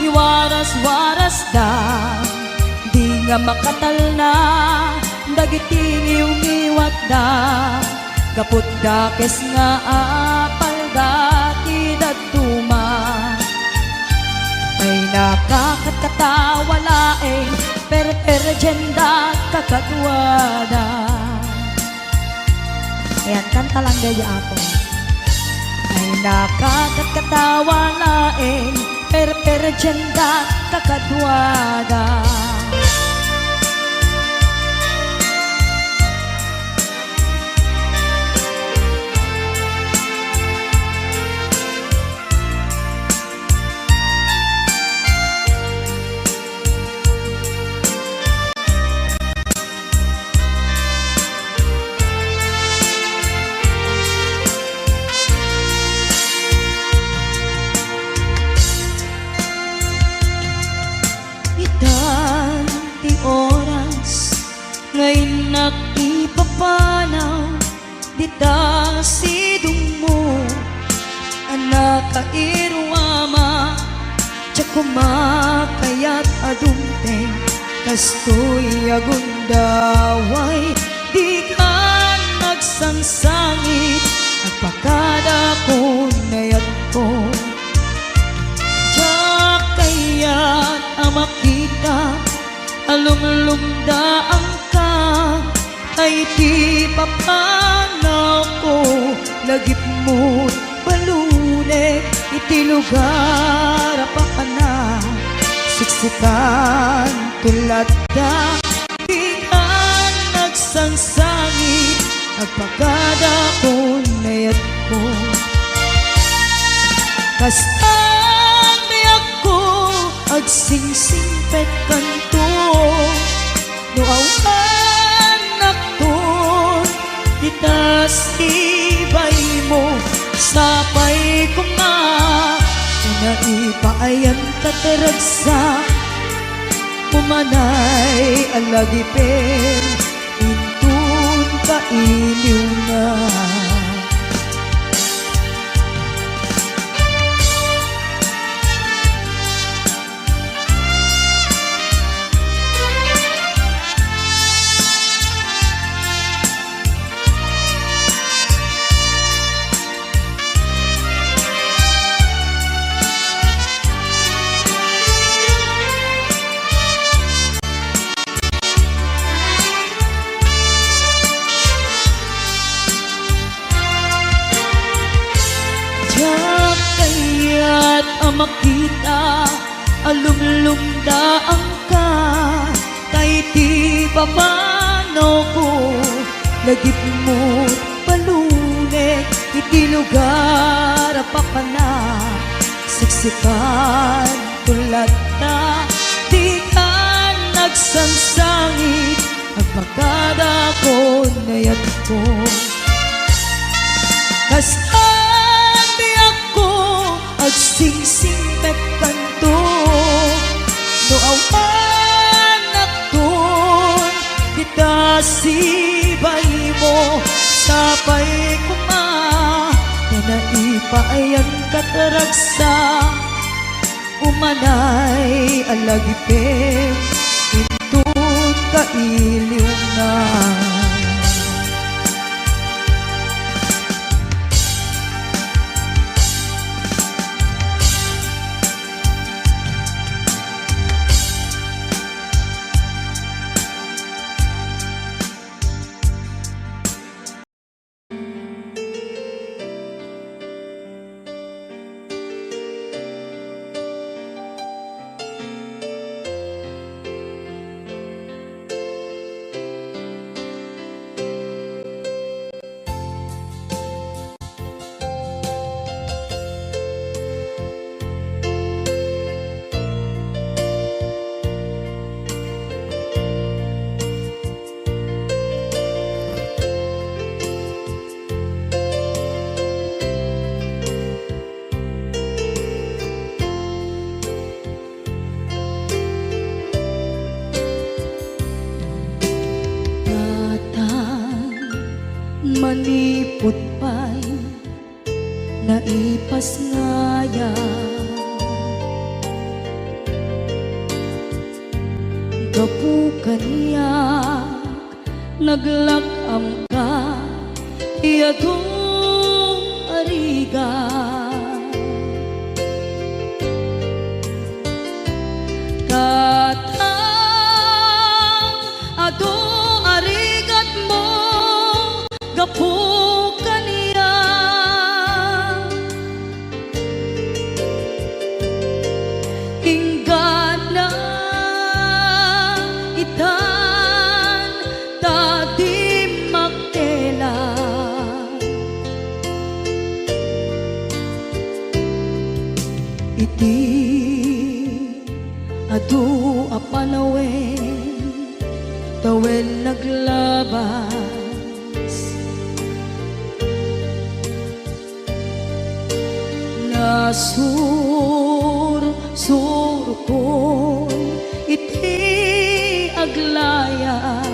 iwaras-warasda. Di nga makatalna dagiti ngiwngiwatda, gapu dakes nga apalda ti dadduma. Ay nakakatkatawa laeng perperdienda kakaduada. Ayan, kanta lang daydi, Apo. Ay nakakatkatawa laeng perperdienda kakaduada. Itan ti oras nga innak ipapanaw dita sidongmo, a nakairuama, diak koma kayat a dumteng kastoy a gundaway. Dikan agsangsangit, agpakadakon nayatko. Diak kayat a makita a lumlumdaangka, ta iti papanawko, lagipmo balunek iti lugar a papanak. Siksikanto latta, dikan agsangsangit, agpakadakon nayatko. Kasta ti biagko, agsingsingpetkanto. No awan nakton dita sibaymo, sapay koma, ta naipaayantaka ti ragsak. Umanay a lagipen inton kailiwna. Diak kayat a makita a lumlumdaangka, ta iti papanawko, lagipmo balunek iti lugar a papanak. Siksikanto latta, dikan agsangsangit, agpakadakon nayatko. Kasta ti biagko, agsingsingpetkanto. No awan nakton dita sibaymo, sapay koma, ta naipaayantaka ti ragsak. Umanay a lagipen inton kailiwna. Manipud pay naipasngayam. Gapu kaniak, naglak-amka ti adu a rigat. Tatang, adu a rigatmo gapu kaniak. Inggana itan ta dimmakela. Iti adu a panawen, tawen naglabas. Nasursurkon iti aglayas.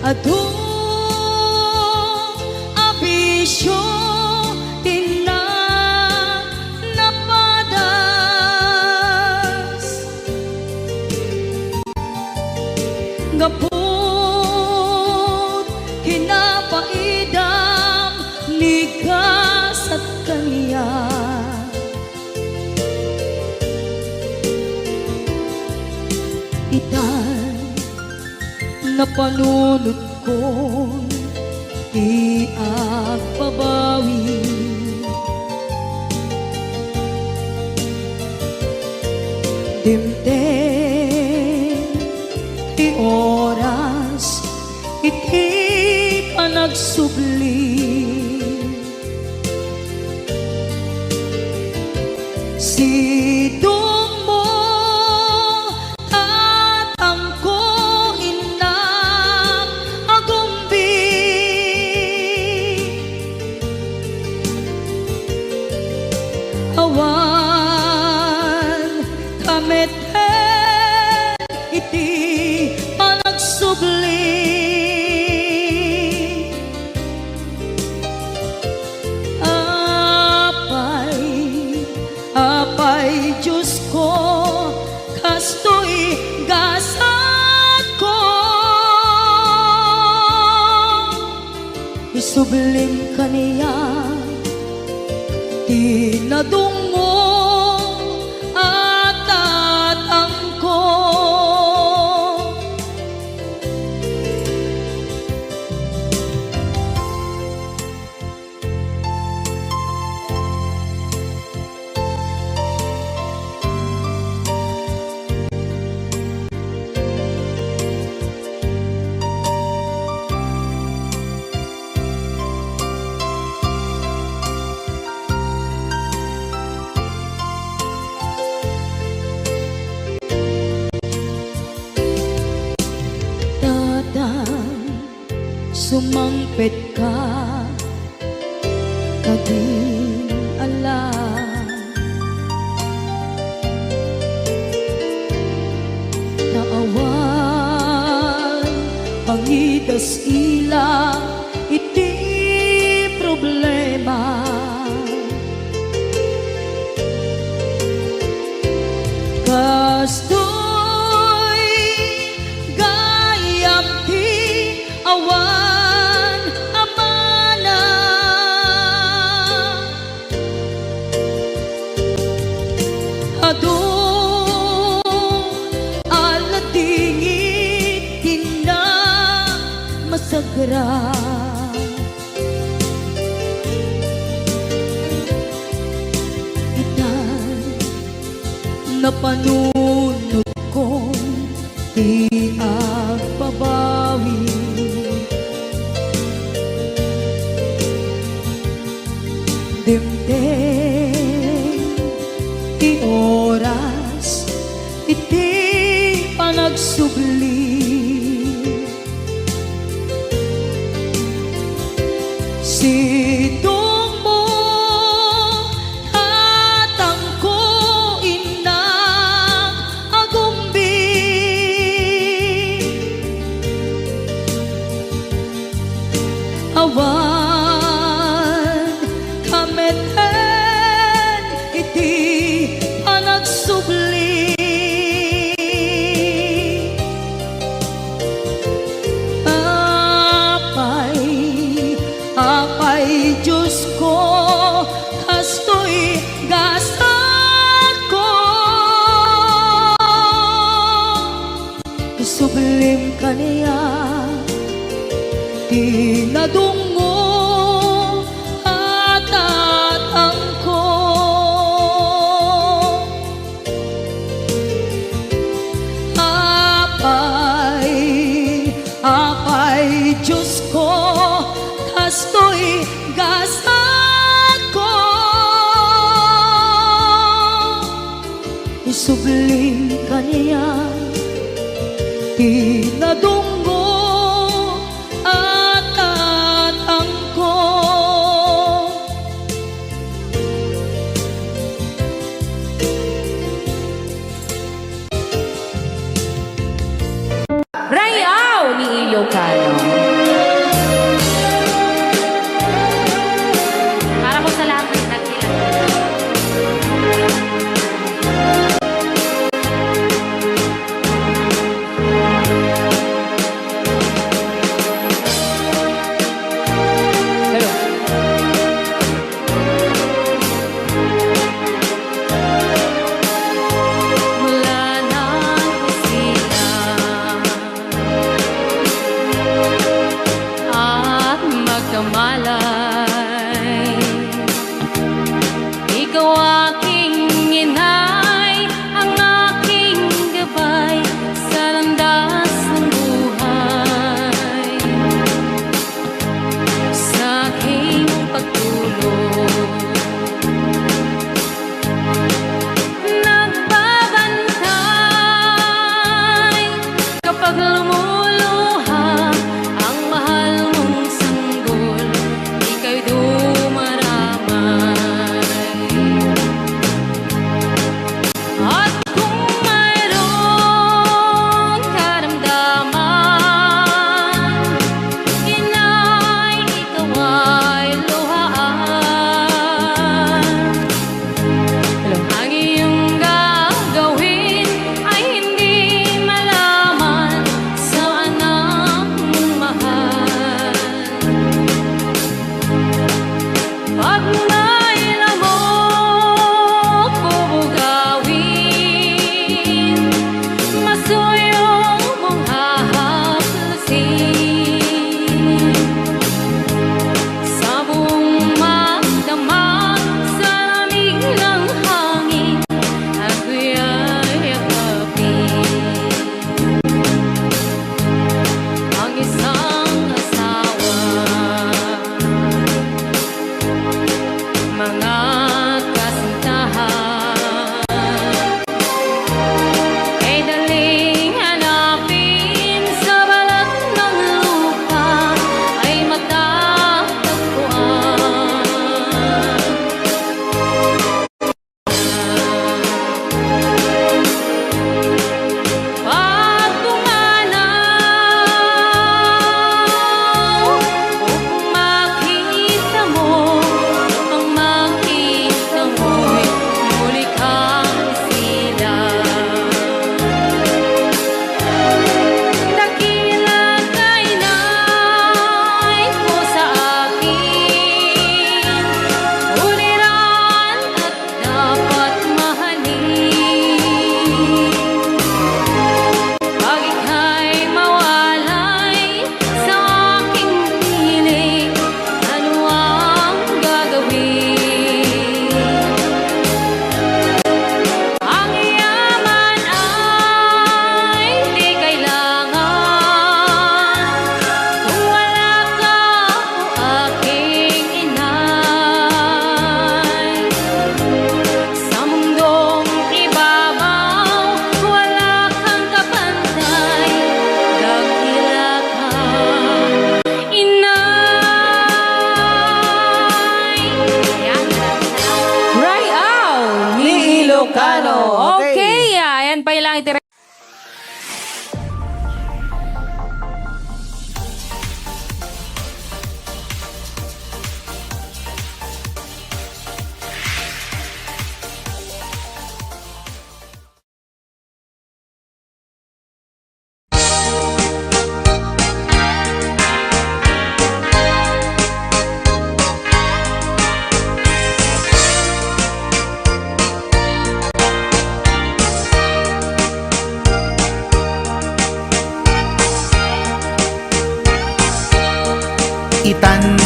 Adu a bisio ti napadas. Gapu ti napaidam ni gasat kaniak. Itan, napanunotkon ti agbabawi. Dimteng ti oras iti panagsubli. Sidongmo, tatangko, innak, agumbi. Awan ka met iti panagsubli. Apay, apay, Diosko, kastoy gasatko. Isublim kaniak ti nadungngom a tatangko. Tatang, sumangpetka kadin ala. Ta awan pangidas-ila iti problema. Kastoy gayam ti awan a mana. Adu a ladingit ti namasagra. Itan, napanunotkon ti agbabawi. Dimteng ti oras iti panagsubli. Sidongmo, tatangko, innak, agumbi. Sublim kaniak ti nadungngol a tatangko. Apay, apay, Diosko, kastoy gasatko. Isublim kaniak ti nadungngol a tatangko. Rayaw ni Ilocano. Para po sa lahat ng nagkilala. Hello. Mula ng kusina,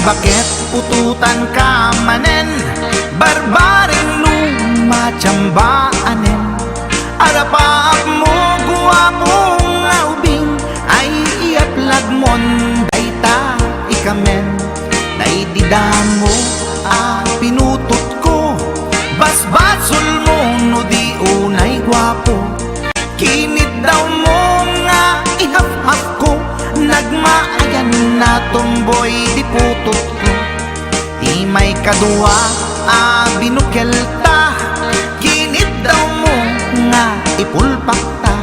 Baket putotanka manen, barbareng no matiambaanen. Arapaapmo, guapo nga ubing, ay iyaplagmon dayta ikamen. Daydi damo a pinutotko, basbasolmo no di unay guapo. Kiniddawmo nga ihafhafko, nagmaayan a tomboy di putotko. Ti maikadua a binukelta, kiniddawmo nga ipulpakta.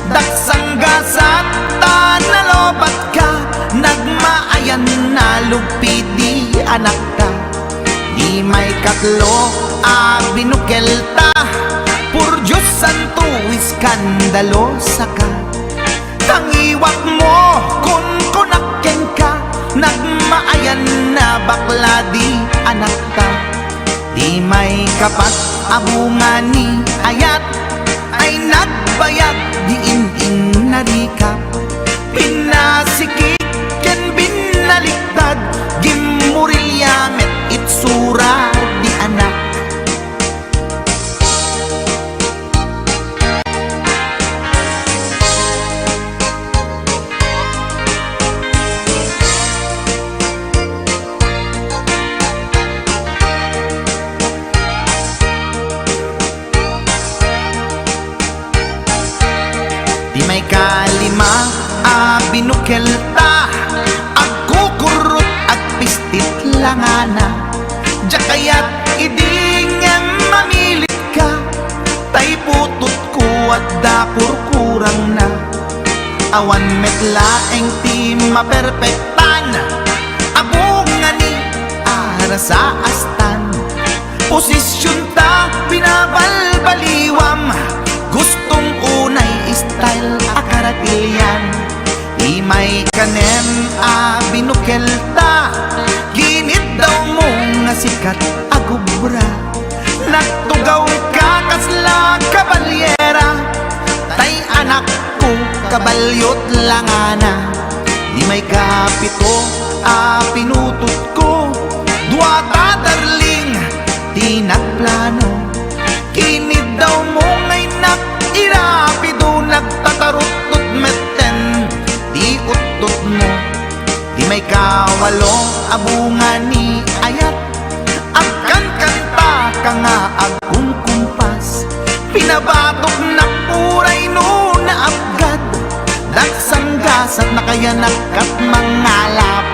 Daksanggasat ta nalopatka, nagmaayan a lugpi di anakta. Ti maikatlo a binukelta, por Dios santo, iskandalosaka. Tangiwatmo, kunkunak kenka, nagmaayan a bakla di anakta. Ti maikapat a bunga ni ayat, ay nagbayag di in-innarikap. Pinasikig ken binaliktad, gimmurilya met itsura di anak. Ti maikalima a binukelta, agkukurrot, agpistit langana. Diak kayat idi ngem mamilitka, tay putotko adda kurkurangna. Awan met laeng ti maperpektan, a bunga ni arasaastan. Posisionta binabalbaliwam, gustom unay style a karatilian. Ti maikanem a binukelta, giniddawmo nga sikat a gubra. Nagtugawka kasla kabalyera, tay anakko, kabalyot langana. Ti maikapito a pinutotko, duata darling ti nagplano. Kiniddawmo nga innak irapido, nagtataruttot metten ti uttotmo. Ti maikawalo a bunga ni ayat, agkankantaka nga agkumkumpas. Pinabatoknak uray no naapgad, daksanggasat nakayanak kat mangalap.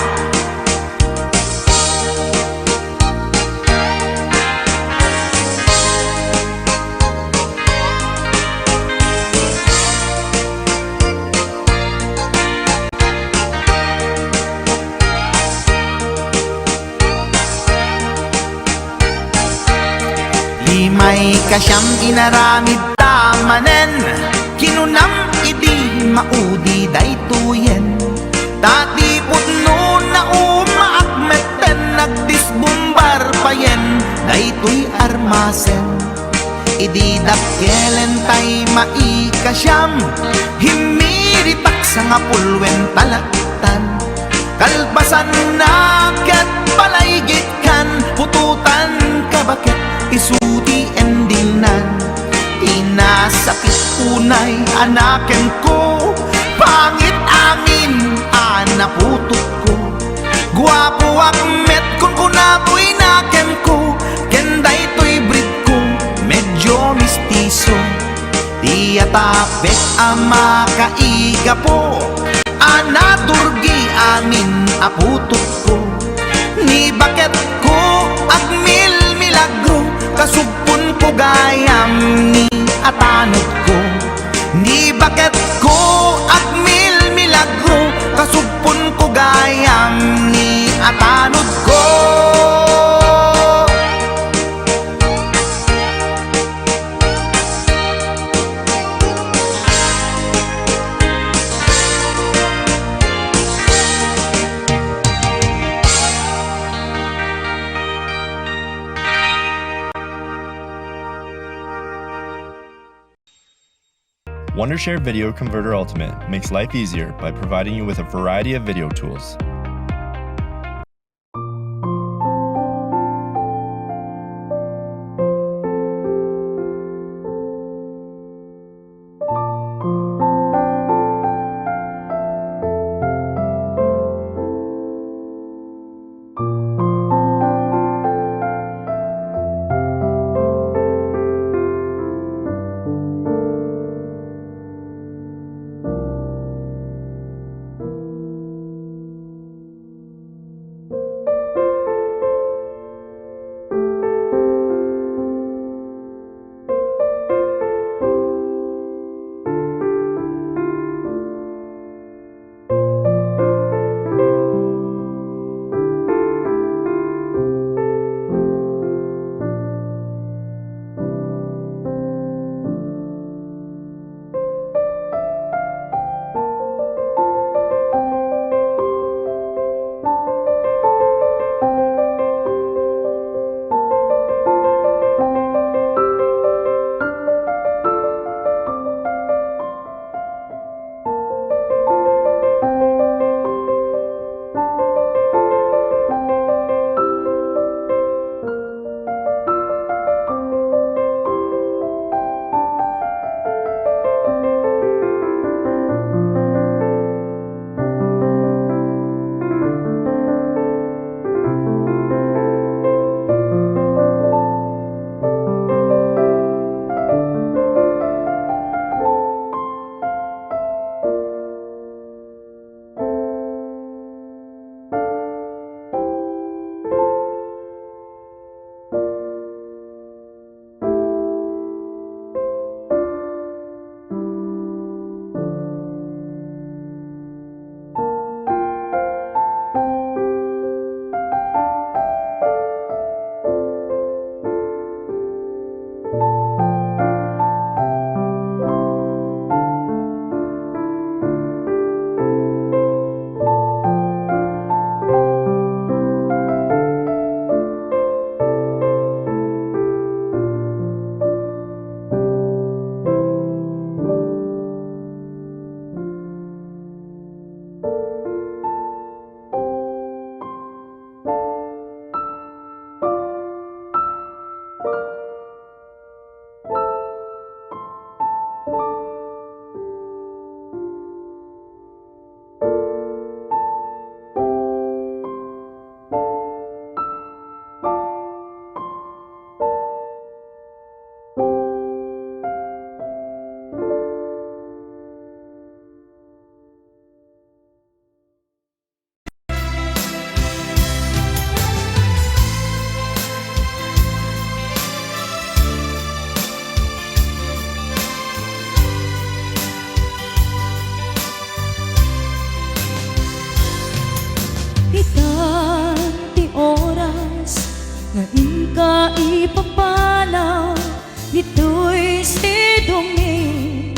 Ti maikasiam inaramidta manen, kinunam idi maudi daytoyen. Ta ti pudno naumaak metten, nagdisbumbar payen daytoy armasen. Idi dakkelen tay maikasiam, himmiritak sangapulwen talaktan. Kalpasanna ket palaygitkan, putotanka baket isu ti endingnan. Ti nasakit unay a nakemko, pangit amin a naputotko. Guapoak met, kunkuna toy nakemko, ken daytoy breedko, medyo mestizo. Ti atapek a makaigapo, a naturgi amin a putotko. Ni baketko agmilmilagro, kasugponko gayam ni atanodko. Ni baketko agmilmilagro, kasugponko gayam ni atanodko. Wondershare Video Converter Ultimate makes life easier by providing you with a variety of video tools. Sidongmi,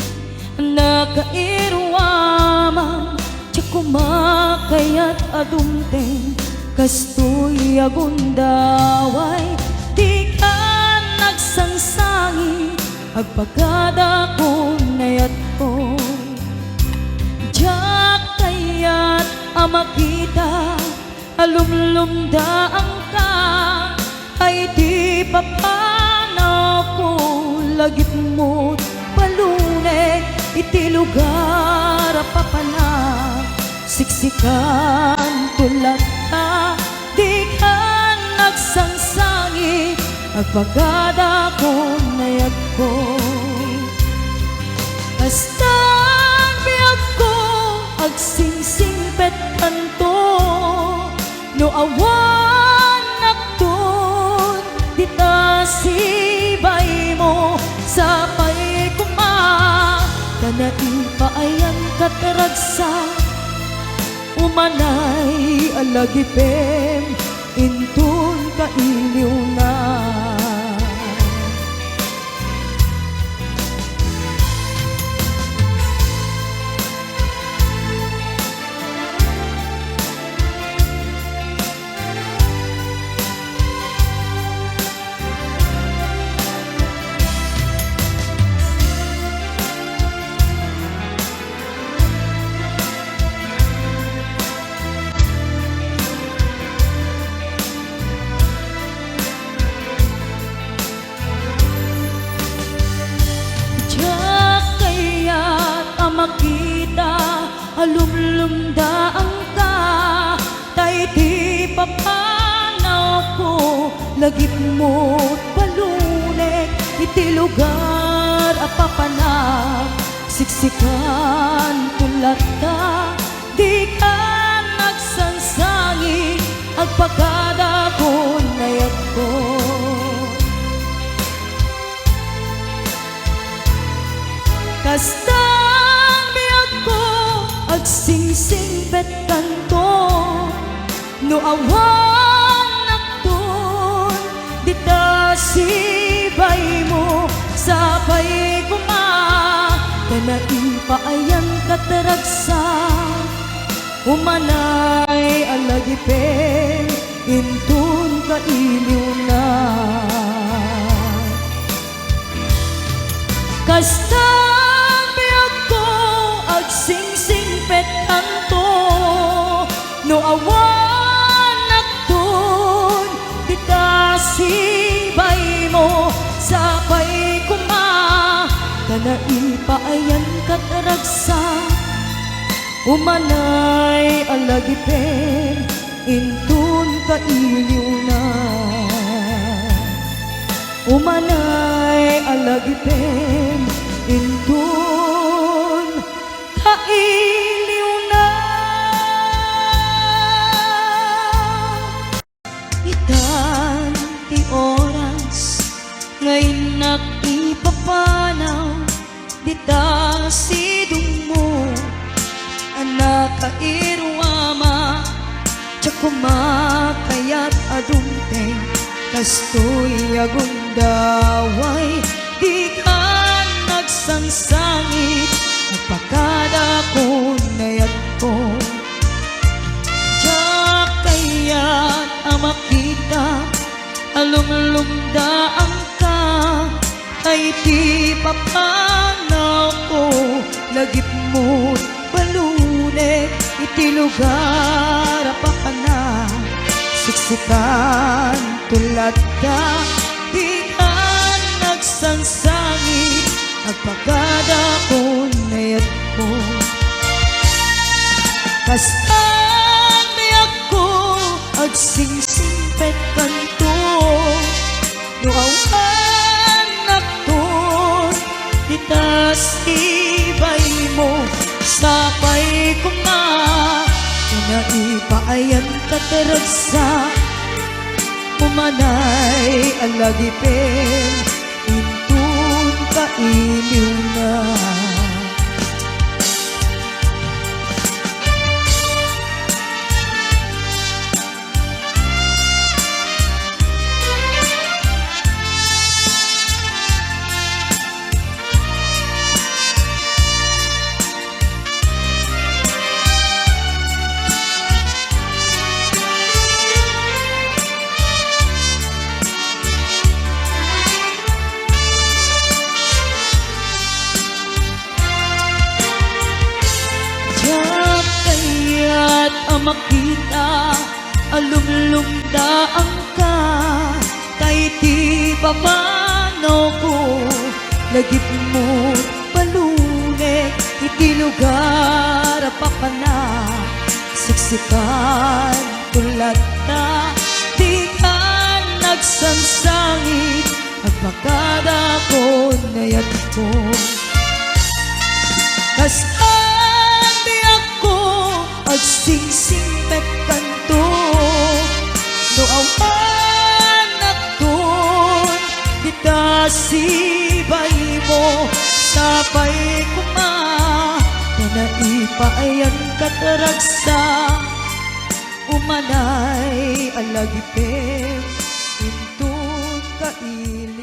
nakairuaman, diak koma kayat a dumteng, kastoy a gundaway, dikan agsangsangi, agpakada kon nayatko. Diak kayat a makita a lumlumdaangka, ay ti papanawko, lagipmo't balunek iti lugar a papanak. Siksikan to latta, dikan agsangsangi, agpakada kon nayatko. Kastan biagko, agsingsingpetkanto, no awan nakton dita sibaymo, sapay koma ta naipaayankat ragsak. Umanay a lagipem inton kailiwna. Diak kayat a makita a lumlumdaangka, ta iti papanawko, lagipmo't balunek iti lugar a papanak. Siksikan to latta, dikan agsangsangi, agpakada kon nayatko. Kastan biagko, agsingsingpetkanto, no awan nakton dita sibaymo, sapay koma ta naipaayankat ragsak. Umanay a lagipem inton kailiwna. Kastan biagko, agsingsingpetkanto, no awan nakton dita sibaymo, sapay koma ta naipaayankat ragsak. Umanay a lagipem inton kailiwna. Umanay a lagipem inton kailiwna. Itan ti oras nga innak ipapanaw dita sidongmo a nakairuama. Diak koma kayat a dumteng kastoy a gundaway, dikan agsangsangi, agpakada kon nayatko. Diak kayat a makita a lumlumdaangka, ay ti papanawko, lagipmo't balunek iti lugar a papanak. Siksikan to latta, dikan agsangsangi, agpakada kon nayatko. Kastan biagko, agsingsingpetkanto, no awan nakton dita sibaymo, sapay koma ta naipaayankat ragsak. Umanay a lagipem inton kailiwna. makita a lumlumdaanka, tay ti papanawko, lagipmo palunek iti lugar a papanak. Siksikan ko latta, dikan nagsangsangit, agpakadakon nga yadko. Kas-an diakko agsingsingpet kanto, no awan adton dita sibaimo, sapay koma ta naipayan kat ragsak, umanay a lagipem inton kail